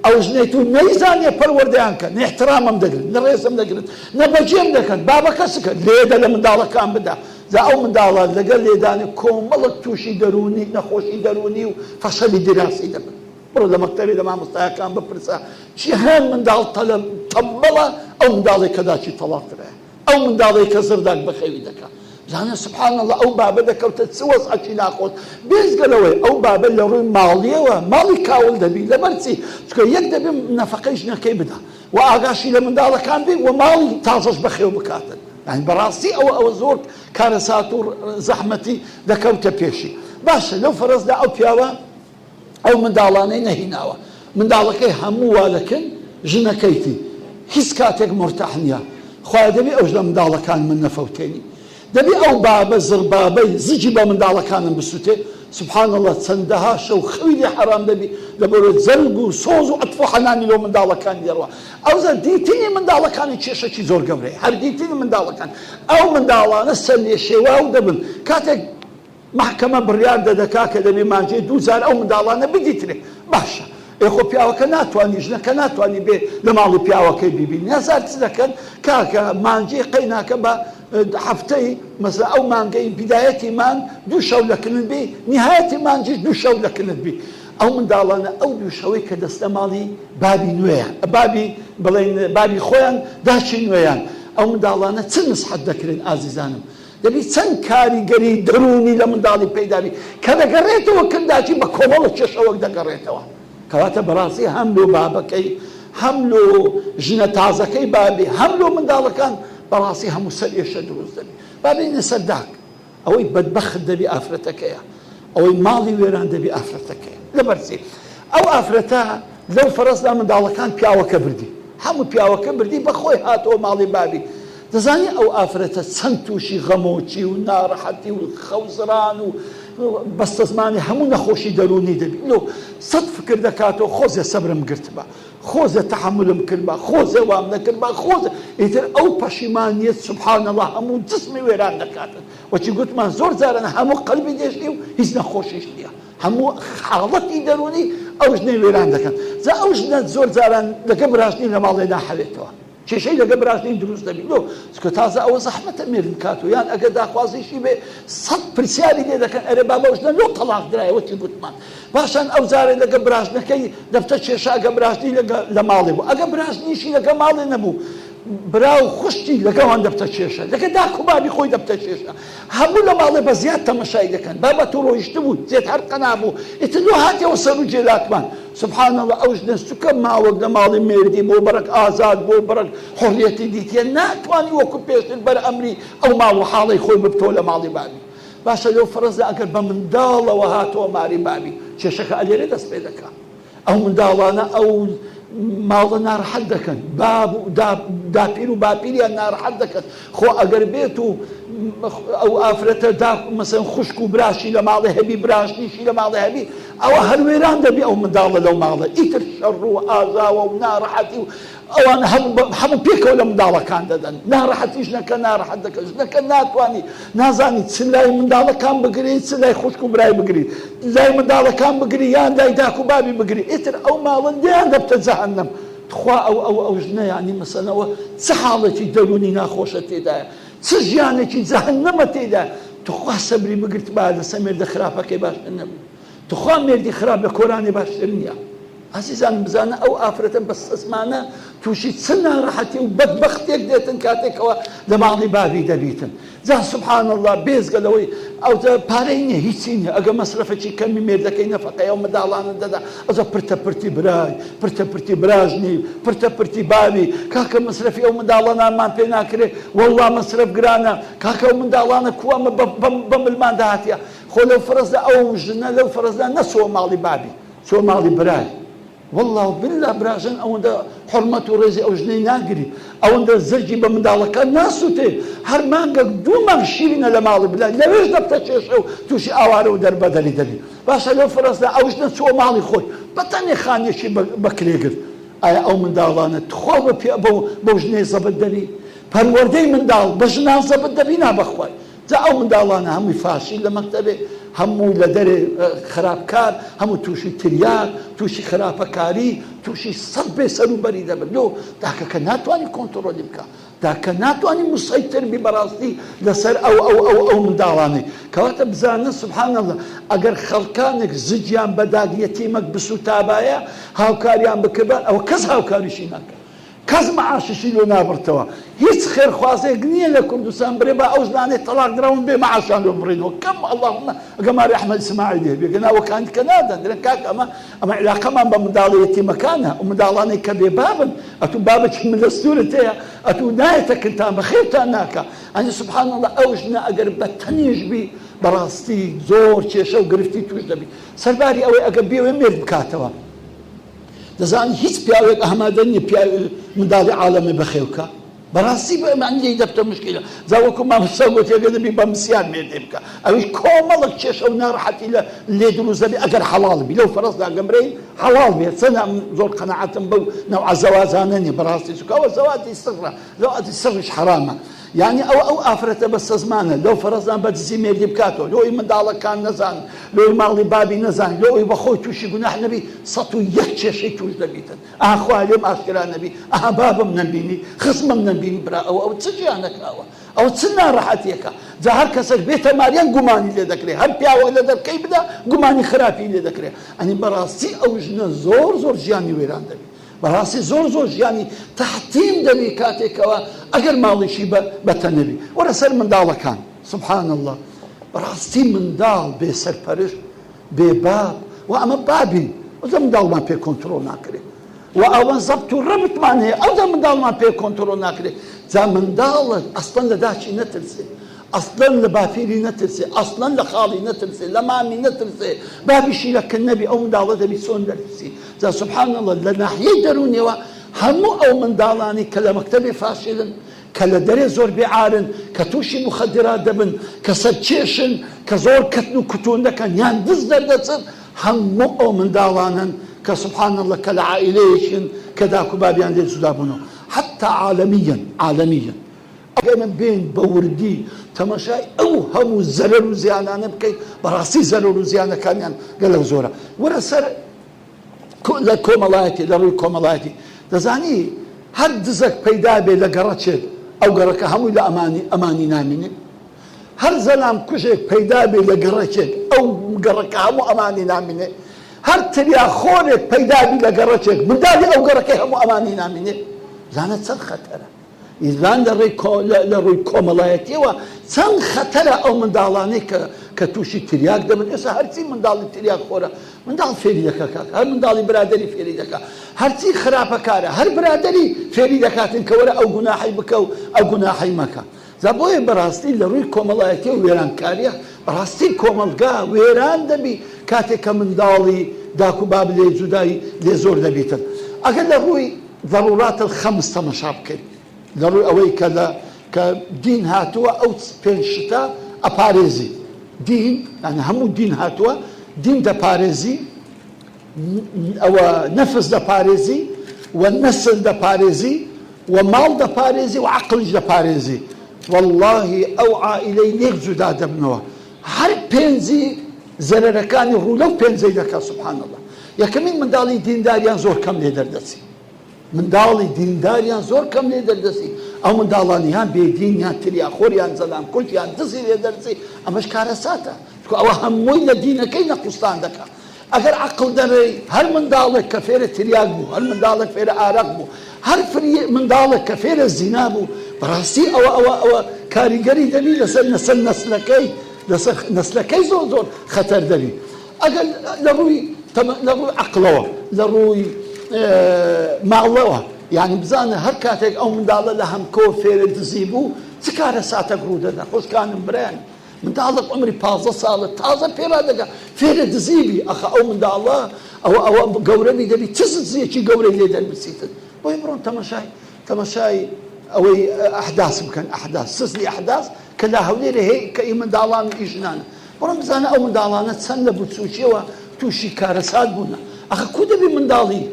ئەو ژنەی تو نەیزانیە پەروەردەیان کە نە احترامم دەگرن نە ڕێزم دەگرن نە بەجێم دەکەن بابەکە سکە لێدە لە منداڵەکان بدا جا ئەو منداڵە لەگەل لێدانی کۆمەڵک توشی دەروونی نەخۆشی دەروونی و فەشەلی دیراسی دەبن بڕۆ لە مەکتەبێ لە مامۆستایەکان بپرسە کیهان منداڵ تەلەم تەمبەڵە ئەو منداڵێک کە داکی تەڵاق درایە ئەو منداڵێک کە زڕداک بەخێوی دەکا بزانە سبحان اللە ئەو بابە دەکەوتە چ وەزعەکی ناخۆش بێجگە لەوەی ئەو بابە لە ڕووی ماڵیەوە ماڵی کاول دەبی لەبەر چی چونکە یەک دەبی نەفەقەی ژنەکەی بدا و ئاگاشی لە منداڵەکان بی و ماڵی تازەش بەخێو بکاتن یانی بەڕاستی ئەوە ئەوە زۆر کارەسات و زەحمەتی دەکەوتە پێشی باشە لەو فەرەزدا ئەو پیاوە ئەو منداڵانەی نەهیناوە منداڵەکەی هەموو وا لەکن ژنەکەیتی هیچ کاتێک مورتاح نییە خوایە دەبی ئەو ژنە منداڵەکان من نەفەوتێنی دەبی ئەو بابە زڕبابەی زگی بە منداڵەکانم بسوتێ سبحان اللە چەندەها شەو خەوی لێ حەرام دەبی لەبەرۆ جەرگ و سۆز و عەتف و حەنانی لۆ منداڵەکانی دەڕوا ئەوجا دیتنی منداڵەکانی کێشەکی زۆر گەورەیە هەر دیتنی منداڵەکان ئەو منداڵانە سەرلێشێواو دەبن کاتێک. مەحکەمە بڕیار دەدە کاکە دەبی مانگێ دوو جار ئەو منداڵانە بدیترێ باشە ئێ خۆ پیاوەکە ناتوانی ژنەکە ناتوانی بێ لە ماڵی پیاوەکەی بیبینی نازار چ دەکەن کاکە مانگێ قەیناکە بە هەفتەی مەسەلەن ئەو مانگەی بیدایەتی مانگ دوو شەو لە کنت بی نیهایەتی مانگیش دوو شەو لە کنت بی ئەو منداڵانە ئەو دوو شەوەی کە دەچنە ماڵی بابی نوێیان بابی بڵێن بابی خۆیان داکی نوێیان ئەو منداڵانە چ نسحەت دەکرێن ئازیزانم دەبی چەند کاریگەری دەروونی لە منداڵی پەیدا بی کە دەگەڕێتەوە کنداکی بە کۆمەڵە کێشەوەک دەگەڕێتەوە کەواتە بەڕاستی هەم لۆ بابەکەی هەم لۆ ژنە تازەکەی بابی هەم لۆ منداڵەکان بەڕاستی هەموو سەر ئێشە دروست دەبی با بێینە سەر داک ئەوەی بەدبەخت دەبی ئافرەتەکەیە ئەوەی ماڵی وێران دەبی ئافرەتەکەیە لەبەر چی ئەو ئافرەتە لەو فەرەزدا منداڵەکان پیاوەکە بردی هەموو پیاوەکە بردی بەخۆی هاتەوە ماڵی بابی دەزانی ئەو ئافرەتە چەند تووشی غەمۆکی و ناڕەحەتی و خەوزڕان و بەستەزمانی هەموو نەخۆشی دەروونی دەبی لۆ سەد فکر دەکاتەوە خۆزێ سەبرم گرتبا خۆزێ تەحەمولم کردبا خۆزێ وام نەکردبا خۆزێ ئیتر ئەو پەشیمانیەت سبحان اللە هەموو جسمی وێران دەکاتن وەچی گوتمان زۆر جاران هەموو قەلبی دێشنی و هیچ نەخۆشیش نییە هەموو حاڵەتی دەروونی ئەو ژنەی وێران دەکەن جا ئەو ژنە زۆر جاران لەگە براژنی لە ماڵێ ناحەوێتەوە کێشەی لەگە براژنی دروست دەبی لۆ چونکە تازە ئەوە زەحمەتە مێرد بکات و یان ئەگەر داخوازیشی بێ سەد پرسیاری لێ دەکەن ئەرێ بابە ئەو ژنە لۆ تەڵاق درایە وەکی گوتمان پاشان ئەو جارێ لەگە براژنەکەی دەبتە کێشە ئەگە براژنی لەگە لە ماڵێ بوو ئەگە براژنیشی لەگە ماڵێ نەبوو برا و خوشکی لەگەوان دەبتە کێشە لەگە داک و بابی خۆی دەبتە کێشە هەموو لە ماڵێ بە زیاد تەمەشای دەکەن بابە تۆ ڕۆیشتبوو جێت هەر قەنا بوو ئیتر لۆ هاتیەوە سەر و جێلاکمان سبحان اللە ئەو ژنە سوکە ماوەک لە ماڵی مێردی بۆ بەڕک ئازاد بۆ بەڕک حوڕیەتی دیتیە ناتوانی وەکو پێشتر بەر ئەمری ئەو ماڵ و حاڵەی خۆی ببتەوە لە ماڵی بابی باشە لەو فەرەزە ئەگەر بە منداڵەوە هاتەوە ماری بابی کێشەکە ئەلێرە دەست پێ دەکا ئەو منداڵانە ئەو ماڵە ناڕەحەت دەکەن باب و داپیر و باپیریان ناڕەحەت دەکەن خۆ ئەگەر بێت و ئەو ئافرەتە دا مەسەن خوشک و براشی لە ماڵێ هەبی براژنیشی لە ماڵێ هەبی ئەوە هەر وێران دەبی ئەو منداڵە لەو ماڵە ئیتر شەڕ و ئاژاوە و ناڕەحەتی و ئەوان هەموو پێکەوە لە منداڵەکان دەدەن ناڕەحەتی ژنەکە ناڕەحەت دەکەن ژنەکە ناتوانی نازانی چ لای منداڵەکان بگری چ لای خوشک و برای بگری لای منداڵەکان بگری یان لای داک و بابی بگری ئیتر ئەو ماڵە لێیان دەبتە جەهەنەم تخوا ئەو ئەو ئەو ژنە یانی مەسەلەن ئەوە چ حاڵێکی دەروونی ناخۆشە تێدایە چ ژیانێکی جەهەنەمە تێدایە تخوا سەبری بگرتبایە لەسەر مێردە خراپەکەی باشتر نەبوو تخوا مێردی خراپ لە کۆرانێ باشتر نییە ئازیزانم بزانە ئەو ئافرەتە بەستەزمانە تووشی چ ناڕەحەتی و بەدبەختێک دێتن کاتێکەوە لە ماڵی بابی دەبیتن جا سبحان اللە بێجگە لەوەی ئەوجا پارەی نیە هیچی نیە ئەگە مەسرەفەکی کەمی مێردەکەی نەفەقەی ئەو منداڵانە دەدا ئەوجا پرتە پرتی برای پرتە پرتی براژنی پرتە پرتی باوی کاکە مەسرەفی ئەو منداڵانمان پێ ناکرێ واللە مەسرەف گرانە کاکە ئەو منداڵانە کو ئەمە بە ملمان داهاتیە خۆ لەو فەرەزدا ئەو ژنە لەو فەرەزدا نەچووە ماڵی بابی چووە ماڵی برای وەڵڵا و باللە براژن ئەوەندە حورمەت و ڕێزی ئەو ژنەی ناگری ئەوەندە زرگی بە منداڵەکان ناسوتێ هەر مانگەک دوو مانگ شیرینە لە ماڵی بلا لەوێش دەبتە کێشە و تووشی ئاوارە و دەربەدەری دەبی باشە لەو فەرەزدا ئەو ژنە چووە ماڵی خۆی بە تەنێ خانیەکی بە کرێ گرت ئایا ئەو منداڵانە تخوا بە پێ بەو ژنەی زەبت دەبی پەروەردەی منداڵ بە ژنان زەبت دەبی نا بەخوای جا ئەو منداڵانە هەمووی فاشیل لە مەکتەبێ، هەموو لە دەرێ خراپکار، هەموو تووشی تریاک، تووشی خراپەکاری، تووشی سەد بێ سەروبەری دەبن. لۆ؟ داکەکە ناتوانی کۆنتڕۆلی بکا، داکە ناتوانی موسەیتر بی بەڕاستی لەسەر ئەو ئەو ئەو ئەو منداڵانەی. کەواتە بزانە سبحان اللە ئەگەر خەڵکانێک زگیان بە داک یەتیمەک بسووتابایە هاوکاریان بکردبان ئەوە کەس هاوکاریشی ناکا. کەس معاشیشی لۆ نابڕتەوە هیچ خێرخوازێک نیە لە کوردستان برێ با ئەو ژنانەی تەڵاق دراون بێ معاشیان لۆ بڕینەوە کەم اللهم ئەگەر ماری ئەحمەد ئیسماعیلی هەبێ گەنا وەکانی کە نادەن درێن کاک ئەمە ئەمە عیلاقەمان بە منداڵە یەتیمەکانە ئەو منداڵانەی کە بێ بابن ئەتوو بابێکی ملەستورت هەیە ئەتوو نایەتە کنتان بەخێرتان ناکا ئەنی سبحان اللە ئەو ژنە ئەگەر بە تەنیش بی بەڕاستی زۆر کێشە و گرفتی توش دەبی سەرباری ئەوەی ئەگەر بیەوێ مێرد بکاتەوە دەزانی هیچ پیاوێک ئامادە نیە پیاوی منداڵی عالەمێ بەخێو کا بەڕاستی بە ئەمان لێی دەبتە مشکیلە جا وەکو مامۆستا گوتی ئەگەر دەبی بە مسیار مێردێ بکە ئەویش کۆمەڵک کێشە و ناڕەحەتی لە لێ دروست دەبی ئەگەر حەڵاڵ بی لەو فەرەزدا گەمرەی حەڵاڵ بێت چەند ئەم زۆر قەناعەتم بەو نەوعە زەواجانە نیە بەڕاستی چونکە ئەوە زەواجی سڕە زەواجی سڕیش حەرامە. یانی ئەوە ئەو ئافرەتە بەستەزمانە لەو فەرەزان بە دزی مێردی بکاتەوە لۆی منداڵەکان نەزان لۆی ماڵی بابی نەزان لۆی بە خۆی تووشی گوناح نەبی 101 کێشەی تووش دەبیتن ئاها خوا لێم ئاشکرا نەبی ئەها بابم نەمبینی خزمم نەمبینی برا ئەوە ئەو چ ژیانەکە ئەوە ئەوە چ ناڕەحەتیەکە جا هەر کەسێک بێتە ماریان گومانی لێ دەکرێ هەر پیاوەک لە دەرکەی بدا گومانی خراپی لێ دەکرێ ئەنی بەڕاستی ئەو ژنە زۆر زۆر ژیانی وێران دەبی بەڕاستی زۆر زۆر ژیانی تەحتیم دەبی کاتێکەوە ئەگەر ماڵیشی بە بەتە نەبی وەرە سەر منداڵەکان سبحان اللە بەڕاستی منداڵ بێ سەرپەرشت بێ باب و ئەمە بابین ئەوجا منداڵمان پێ کۆنترۆڵ ناکرێ و ئەوە زەبت و ڕەبتمان هەیە ئەوجا منداڵمان پێ کۆنترۆڵ ناکرێ جا منداڵە ئەسڵەن لە داکی نەترسێ ئەسڵەن لە باپیری نەترسێ ئەسڵەن لە خاڵی نەترسێ لە مامی نەترسێ بابیشی لە کن نەبی ئەو منداڵە دەبی چۆن دەربچی جا سبحان اللە لە ناحیەی دەروونیەوە هەموو ئەو منداڵانی کە لە مەکتەبێ فاشلن کە لە دەرێ زۆر بێ عارن، کە تووشی موخەدیرات دەبن، کە سەرکێشن، کە زۆر کەتن و کوتوون دەکەن یان دز دەردەچن، هەموو ئەو منداڵانەن کە سبحان اللە کە لە عائیلەیەکن کە داک و بابیان لێ جودا بوونەوە حتی عالمیەن عالمیەن. ئەگەر ئێمە بێین بە وردی تەماشای ئەو هەموو زەرەر و زیانانە بکەین بەڕاستی زەرەر و زیانەکانیان گەلەک زۆرە. وەرە سەر لە کۆمەڵایەتی لە ڕووی کۆمەڵایەتی دەزانی هەر دزەک پەیدا بێ لە گەڕەکێک ئەو گەڕەکە هەمووی لە ئەمانی ئەمانی نامینێ هەر زەلام کوژێک پەیدا بێ لە گەڕەکێک ئەو گەڕەکە هەموو ئەمانی نامینێ هەر تریا خۆرێک پەیدا بی لە گەڕەکێک منداڵی ئەو گەڕەکەی هەموو ئەمانی نامینێ زانە چەند خەتەرە ئیزان لە ڕێی لە ڕووی کۆمەڵایەتیەوە چەند خەتەرە ئەو منداڵانەی کە کە تووشی تریاک دەبن ئێستا هەرچی منداڵی تریاک خۆرە منداڵ فێری دەکا کاکە هەر منداڵی برادەری فێری دەکا هەرچی خراپەکارە هەر برادەری فێری دەکاتن کە وەرە ئەو گوناحەی بکە و ئەو گوناحەی مەکە جا بۆیە بەڕاستی لە ڕووی کۆمەڵایەتیەوە وێرانکاریە بەڕاستی کۆمەڵگا وێران دەبی کاتێک کە منداڵی داک و باب لێ جودای لێ زۆر دەبیتن ئەگەر لە ڕووی ضرورات الخمس تەمەشا بکەین لە ڕووی ئەوەی کە لە کە دین هاتووە ئەو پێنج شتە ئەپارێزی دین یعنی هەموو دین هاتووە دین دەپارێزی ئەوە نەفس دەپارێزی و نەسل دەپارێزی و ماڵ دەپارێزی و عەقڵیش دەپارێزی واللهی ئەو عائیلەی لێک جودا دەبنەوە هەر پێنجی زەرەرەکانی ڕوو لەو پێنجەی دەکات سبحان اللە یەکەمین منداڵی دینداریان زۆر کەم لێ دەردەچی منداڵی دینداریان زۆر کەم لێ دەردەچی ئەو منداڵان یان بێدین یان تریاخۆر یان زەلام کوژ یان دزی لێ دەرچی ئەمەش کارەساتە چونکە ئەوە هەمووی لە دینەکەی نەقوستان دەکا ئەگەر عەقڵ دەرێی هەر منداڵێک کە فێرە تریاک بوو هەر منداڵێک فێرە ئارەق بوو هەر فری منداڵێک کە فێرە زینا بوو بەڕاستی ئەوە ئەوە ئەوە کاریگەری دەبی لەسەر نەسەر نەسلەکەی لەسەر نەسلەکەی زۆر زۆر خەتەر دەبی ئەگەر لە ڕووی لە ڕووی عەقڵەوە لە ڕووی ماڵەوە یعنی بزانە هەر کاتێک ئەو منداڵە لە هەمکۆ فێرە دزی بوو چ کارەساتێک ڕوو دەدا خۆشکانم برایان منداڵێک عومری 15 ساڵە تازە پێ ڕادەگا فێرە دزی بی ئەخە ئەو منداڵە ئەوە ئەوە گەورە بی دەبی چ دزیەکی گەورەی لێ دەربچیتن بۆیە بڕۆن تەمەشای تەمەشای ئەوەی ئەحداس بکەن ئەحداس سزلی ئەحداس کە لە هەولێرێ هەیە کە ئی منداڵان و ئی ژنانە بڕۆن بزانە ئەو منداڵانە چەند لە بچووکیەوە تووشی کارەسات بوونە ئەخە کو دەبی منداڵی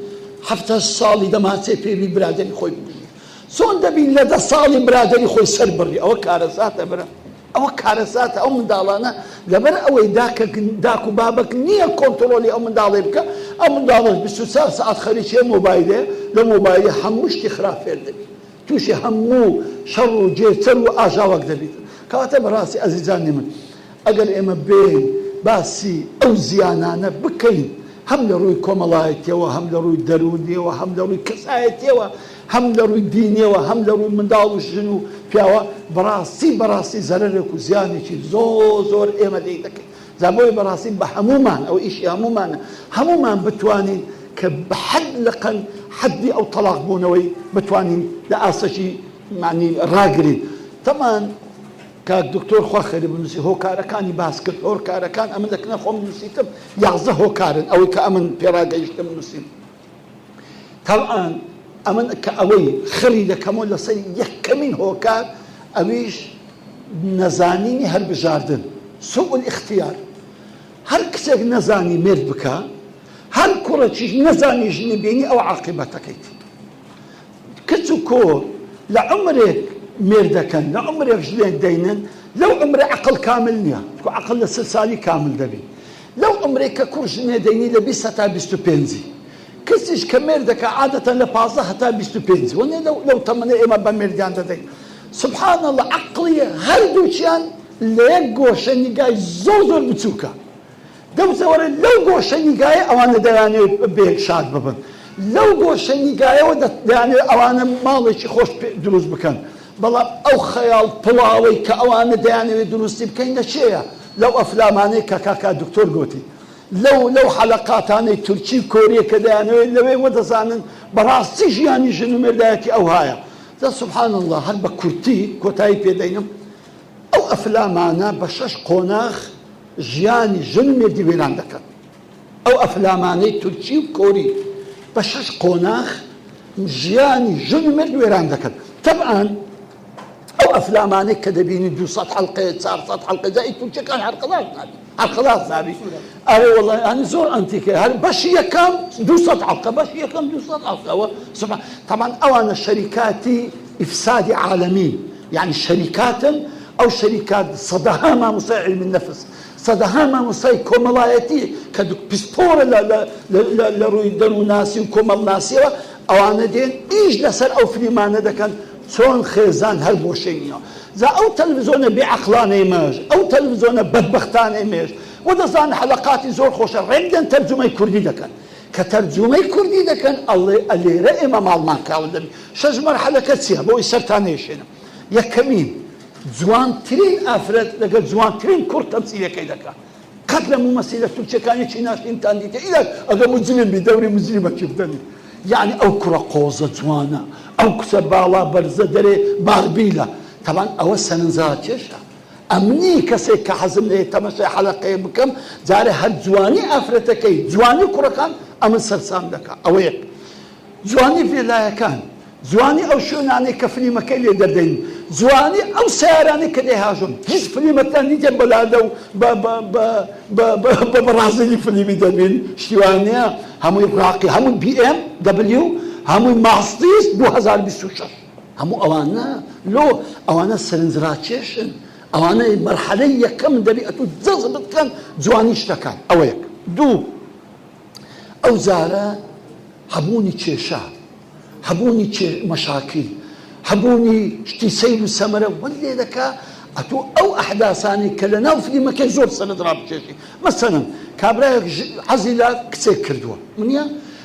حەفتا ساڵی دەمانچەی پێ بی برادەری خۆی بکوژی چۆن دەبی لە دە ساڵی برادەری خۆی سەر بڕی ئەوە کارەساتە برا ئەوە کارەساتە ئەو منداڵانە لەبەر ئەوەی داکە داک و بابەک نییە کۆنتڕۆلی ئەو منداڵەی بکە ئەو منداڵەش 24 سەعات خەریکی مۆبایلێ لە مۆبایلی هەموو شتی خراپ فێر دەبی تووشی هەموو شەڕ و گێچەل و ئاژاوەک دەبیت. کەواتە بەڕاستی ئەزیزانی من ئەگەر ئێمە بێین باسی ئەو زیانانە بکەین هەم لە ڕووی کۆمەڵایەتیەوە هەم لە ڕووی دەروونیەوە هەم لە ڕووی کەسایەتیەوە هەم لە ڕووی دینیەوە هەم لە ڕووی منداڵ و ژن و پیاوە بەڕاستی بەڕاستی زەرەرێک و زیانێکی زۆر زۆر ئێمە لێی دەکەین. جا بۆیە بەڕاستی بە هەموومان ئەوە ئیشی هەموومانە هەموومان بتوانین کە بە حەد لەقەل حەدی ئەو تەڵاق بوونەوەی بتوانین لە ئاستەکی معنی ڕاگرین تەمان کاک دکتۆر خوا خێری بنووسی هۆکارەکانی باس کرد هۆکارەکان ئەمن لە کنە خۆم نووسیتم 11 هۆکارن ئەوەی کە ئەمن پێڕاگەیشتم نووسیم تەبعەن ئەمن کە ئەوەی خڕی دەکەمەوە لەسەر یەکەمین هۆکار ئەویش نەزانینی هەربژاردن سوء الاختیار هەر کچێک نەزانی مێرد بکا هەر کوڕێکیش نەزانی ژنی بینی ئەو عاقیبەتەکەیتی کچ و کۆر لە عومرێک. مێرد دەکەن لە عومرێک ژنێک دەینن لەو عومرە عەقڵ کامل نیە چونکە عەقڵ لە 40 سالی کامل دەبی لەو عومرەی کە کوڕ ژنێ دەینی لە 20 هەتا 25 کچیش کە مێرد دەکا عادەتەن لە 15 هەتا 25 وەنیە لەو لەو تەمەنە ئێمە بە مێردیان دەدەین سبحان اللە عەقڵی هەردووکیان لە یەک گۆشە نیگای زۆر زۆر بچووکە دەوزەوەرە لەو گۆشە نیگایە ئەوانە دەیانەوێت بەیەک شاد ببن لەو گۆشە نیگایەوە دەیانەوێت ئەوانە ماڵێکی خۆش دروست بکەن بەڵام ئەو خەیاڵ پڵاوەی کە ئەوانە دەیانەوێت دروستی بکەین لە چێیە لەو ئەفلامانەی کە کاکا دکتۆر گۆتی لەو لەو حەلەقاتانەی تورکی و کۆریە کە دەیانەوێت لەوێ وە دەزانن بەڕاستی ژیانی ژن و مێردایەتی ئەوهایە جا سبحان اللە هەر بە کورتی کۆتایی پێ دەینم ئەو ئەفلامانە بە شەش قۆناغ ژیانی ژن و مێردی وێران دەکەن. ئەو ئەفلامانەی تورکی و کۆری بە شەش قۆناغ ژیانی ژن و مێرد وێران دەکەن. تەبعەن ئەو ئەفلامانەی کە دەبینی 200 حەڵقەیە 400 حەڵقە جا ئی تورکیەکان هەر خەلاس نابی هەر خەلاس نابی ئەرێ وەڵا یانی زۆر ئەنتیکە هەر بەشی یەکەم 200 حەڵقە بەشی یەکەم 200 حەڵقە ئەوە سبحان تەبعەن ئەوانە شەریکاتی ئیفسادی عالەمین یانی شەریکاتن ئەو شەریکات سەدەها مامۆستای عیلمی نەفس سەدەها مامۆستای کۆمەڵایەتی کە پسپۆرە لە ڕووی دەروونناسی و کۆمەڵناسیەوە ئەوانە دێن ئیش لەسەر ئەو فلیمانە دەکەن چۆن خێزان هەر بۆشەینەوە جا ئەو تەلەڤزیۆنە بێ عەقڵانەی مەش ئەو تەلەڤزیۆنە بەدبەختانەی مێش و دەزانن حەلەقاتی زۆر خۆشە ڕێک دێن تەرجومەی کوردی دەکەن کە تەرجومەی کوردی دەکەن ئەڵێ ئەلێرە ئێمە ماڵمان کاول دەبی شەش مەرحەلەکە چیە بۆی سەرتان نەیەشێنم یەکەمین جوانترین ئافرەت لەگەل جوانترین کوڕ تەمسیلەکەی دەکا قەت لە مومەسیلە تورکیەکان یەکی ناشرینتان دیتە ئیلا ئەگەر موجریم بی دەوری موجریمەکی بدەنی یەعنی ئەو کوڕە قۆزە جوانە ئەو کچە باڵا بەرزە دەرێ باربیلە تەبعەن ئەوە سەرنجڕاکێشە ئەمنی کەسێک کە حەزم لێیە تەمەشای حەلەقەیەک بکەم جارێ هەر جوانی ئافرەتەکەی جوانی کوڕەکان ئەمن سەرسام دەکا ئەوە یەک جوانی ڤێلایەکان جوانی ئەو شوێنانەی کە فلیمەکەی لێ دەردەین جوانی ئەو سەیارانەی کە دەیهاژۆن هیچ فلیمەکتان دیتە بەلادە و بە بە بە بە بە بە بەڕازیلی فلیمی دەبین شتی وا نییە هەمووی ڕاقی هەمووی بی ئێم دەبلیو هەمووی ماستیس 2026 هەموو ئەوانە لۆ ئەوانە سەرنجڕاکێشن ئەوانە مەرحەلەی یەکەمن دەبی ئەتوو جەزبت بکەن جوانی شتەکان ئەوە یەک دوو ئەو جارە هەبوونی کێشە هەبوونی مەشاکیل هەبوونی شتی سەیر و سەمەرە وەت لێ دەکا ئەتوو ئەو ئەحداسانەی کە لە ناو فلیمەکەی زۆر سەرت ڕابکێشی مەسەلەن کابرایەک حەزی لە کچێک کردووە منە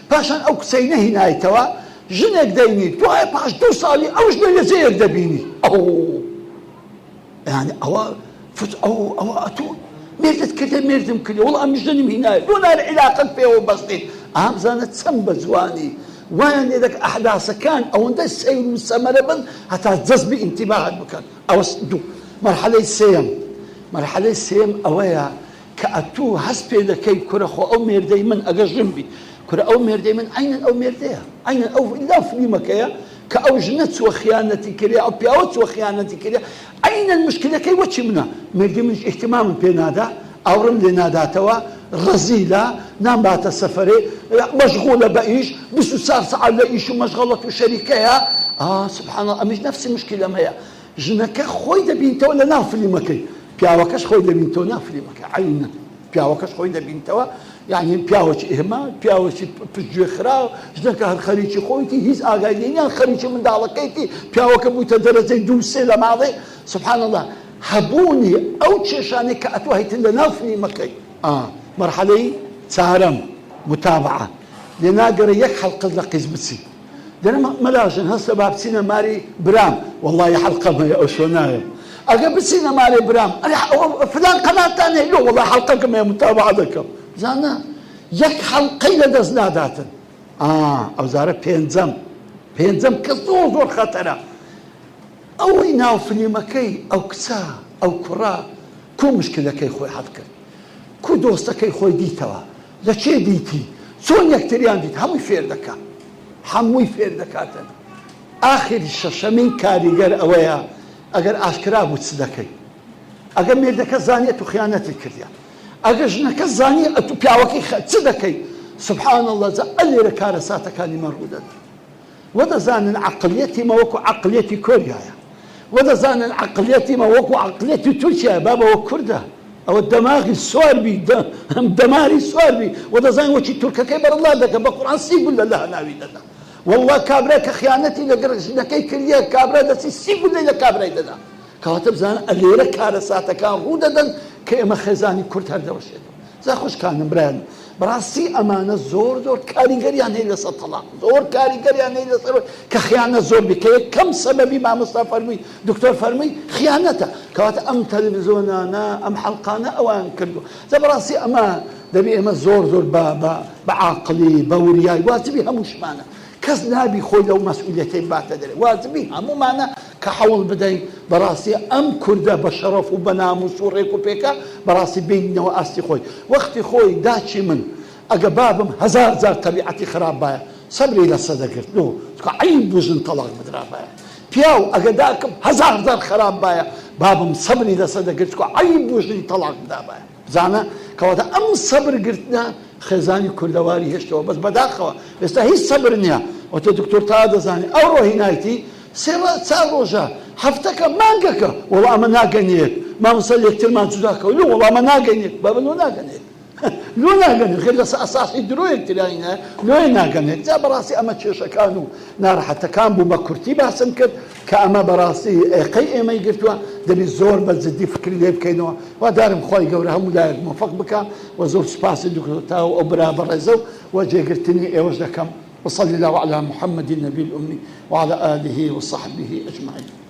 پاشان ئەو کچەی نەهینایتەوە ژنێک دەینی دوای پاش دوو ساڵی ئەو ژنە لە جێیەک دەبینی ئەو یانی ئەوە فت ئەو ئەوە ئەتوو مێردت کردە مێردم کردە وەڵا ئەم ژنم هینایە لۆ نارە عیلاقەت پێوە بەستیت ئا بزانە چەند بە جوانی وایان لێ دەکە ئەحداسەکان ئەوەندە سەیر و سەمەرە بن هەتا جەزبی ئینتیباهت بکەن ئەوە دوو مەرحەلەی سێیەم مەرحەلەی سێیەم ئەوەیە کە ئەتوو هەست پێ دەکەی کورە خۆ ئەو مێردەی من ئەگەر ژن بی کورە ئەو مێردەی من عەینەن ئەو مێردەیە عەینەن ئەو لەو فلیمەکەیە کە ئەو ژنە چووە خیانەتی کردی ئەو پیاوە چووە خیانەتی کردی عەینەن مشکلەکەی وەچی منە مێردی منیش ئیهتیمامم پێ نادا ئاوڕم لێ ناداتەوە ڕەزیلە نامباتە سەفەرێ مەشغوڵە بە ئیش 24 سەعات لە ئیش و مەشغەڵەت و شەریکەیە ئا سبحان الله ئەمیش نەفسی مشکلەم هەیە ژنەکە خۆی دەبینتەوە لە ناو فلیمەکەی پیاوەکەش خۆی دەبینتەوە ناو فلیمەکە عەینەن پیاوەکەش خۆی دەبینتەوە یعنی پیاوەکی ئێمە پیاوەکی پشتگوێ خراو ژنەکە هەر خەریکی خۆیتی هیچ ئاگای لێ نییە خەریکی منداڵەکەیتی پیاوەکە بوویتە دەرەجەی دوو سێ لە ماڵێ سبحان الله هەبوونی ئەو کێشانەی کە ئەتۆ هەیتن لە ناو فلیمەکەی ئا مەرحەلەی چارەم متابعە لێ ناگەڕێ یەک حەڵقەت لە قیز بچی دەرم مەلا ژن هەستە با بچینە ماری برام وەڵی حەڵقەم هەیە ئەو شۆ نایەم ئەگە بچینە مارێ برام ئەرێ فلان قەناتان هەیە لۆ وەڵا حەڵقەکەم هەیە متابعە دەکەم زانا یەک حەڵقەی لە دەست ناداتن ئا ئەوجارە پێنجەم پێنجەم کە زۆر زۆر خەتەرە ئەوەی ناو فلیمەکەی ئەو کچە ئەو کوڕە کو مشکلەکەی خۆی حەل کرد کو دۆستەکەی خۆی دیتەوە لە کێ دیتی چۆن یەکتریان دیت هەمووی فێر دەکا هەمووی فێر دەکاتن ئاخر شەشەمین کاریگەر ئەوەیە ئەگەر ئاشکرا بوو چ دەکەی ئەگەر مێردەکە زانی ئەتوو خیانەتت کردیە ئەگەر ژنەکە زانی ئەتوو پیاوەکەی خ چ دەکەی سبحان اللە جا ئەلێرە کارەساتەکانی من ڕوو دەدەن وە دەزانن عەقڵیەتی مە وەکو عەقڵیەتی کۆریایە. وە دەزانن عەقڵیەتی مە وەکو عەقڵیەتی تورکیایە بابە وە کوردە ئەوە دەماغی سوار بی دەماری سوار بی وە دەزانین وەکی تورکەکەی بەرەڵا دەکە بە قورئان سی گوللە لە هەناوی دەدا واللە کابرا کە خیانەتی لە گەڕ ژنەکەی کردیە کابرا دەچی سی گوللەی لە کابرای دەدا کەواتە بزانە ئەلێرە کارەساتەکان ڕوو دەدەن کە ئێمە خێزانی کورد هەر دەوەشێتەوە جا خوشکانم برایانم بەڕاستی ئەمانە زۆر زۆر کاریگەریان هەیە لەسەر تەڵاق زۆر کاریگەریان هەیە لەسەر کە خیانەت زۆر بی کە یەکەم سەبەبی مامۆستا فەرمووی دکتۆر فەرمووی خیانەتە کەواتە ئەم تەلەڤیزۆنانە ئەم حەڵقانە ئەوان کردو جا بەڕاستی ئەمە دەبی ئێمە زۆر زۆر بە بە بە عاقڵی بە وریای واجبی هەمووشمانە کەس نابی خۆی لەو مەسئولیەتەی باتە دەرێ واجبی هەموومانە کە حەوڵ بدەین بەڕاستی ئەم کوردە بە شەڕەف و بە ناموس و ڕێک و پێکە بەڕاستی بینینەوە ئاستی خۆی وەختی خۆی داکی من ئەگە بابم هەزار جار تەبیعەتی خراپ بایە سەبری لەسە دەگرت لۆ چونکە عەیب بوو ژن تەڵاق بدرابایە پیاو ئەگە داکم هەزار جار خراپ بایە بابم سەبری لەسە دەگرت چونکە عەیب بوو ژنی تەڵاق بدابایە بزانە کەواتە ئەم سەبر گرتنە خێزانی کوردەواری هێشتەوە بەس بەداخەوە ئێستا هیچ سەبر نییە وتە دکتۆر تا دەزانێ ئەوڕۆ هینایتی سێ چار ڕۆژە هەفتەکە مانگەکە وەڵا ئەمە ناگەنێت مامۆستا لێکترمان جودا کەوە لۆ وەڵا ئەمە ناگەنێت بابە لۆ ناگەنێت لۆ ناگەنێت خێر لەسەر ئەساسی درۆ یەکتریانی لۆیە ناگەنێت جا بەڕاستی ئەمە کێشەکان و ناڕەحەتەکان بوو بە کورتی باسم کرد کە ئەمە بەڕاستی ئێقەی ئێمەی گرتووە دەبی زۆر بە جدی فکری لێ بکەینەوە هیوادارم خوای گەورە هەموو لایەک مۆفەق بکا و زۆر سوپاسی دکتۆر تا و ئەو برا بەڕێزە و جێگرتنی ئێوەش دەکەم وصلی اللە علی محمد النبی الامی وعلی آله وصحبه اجمعین.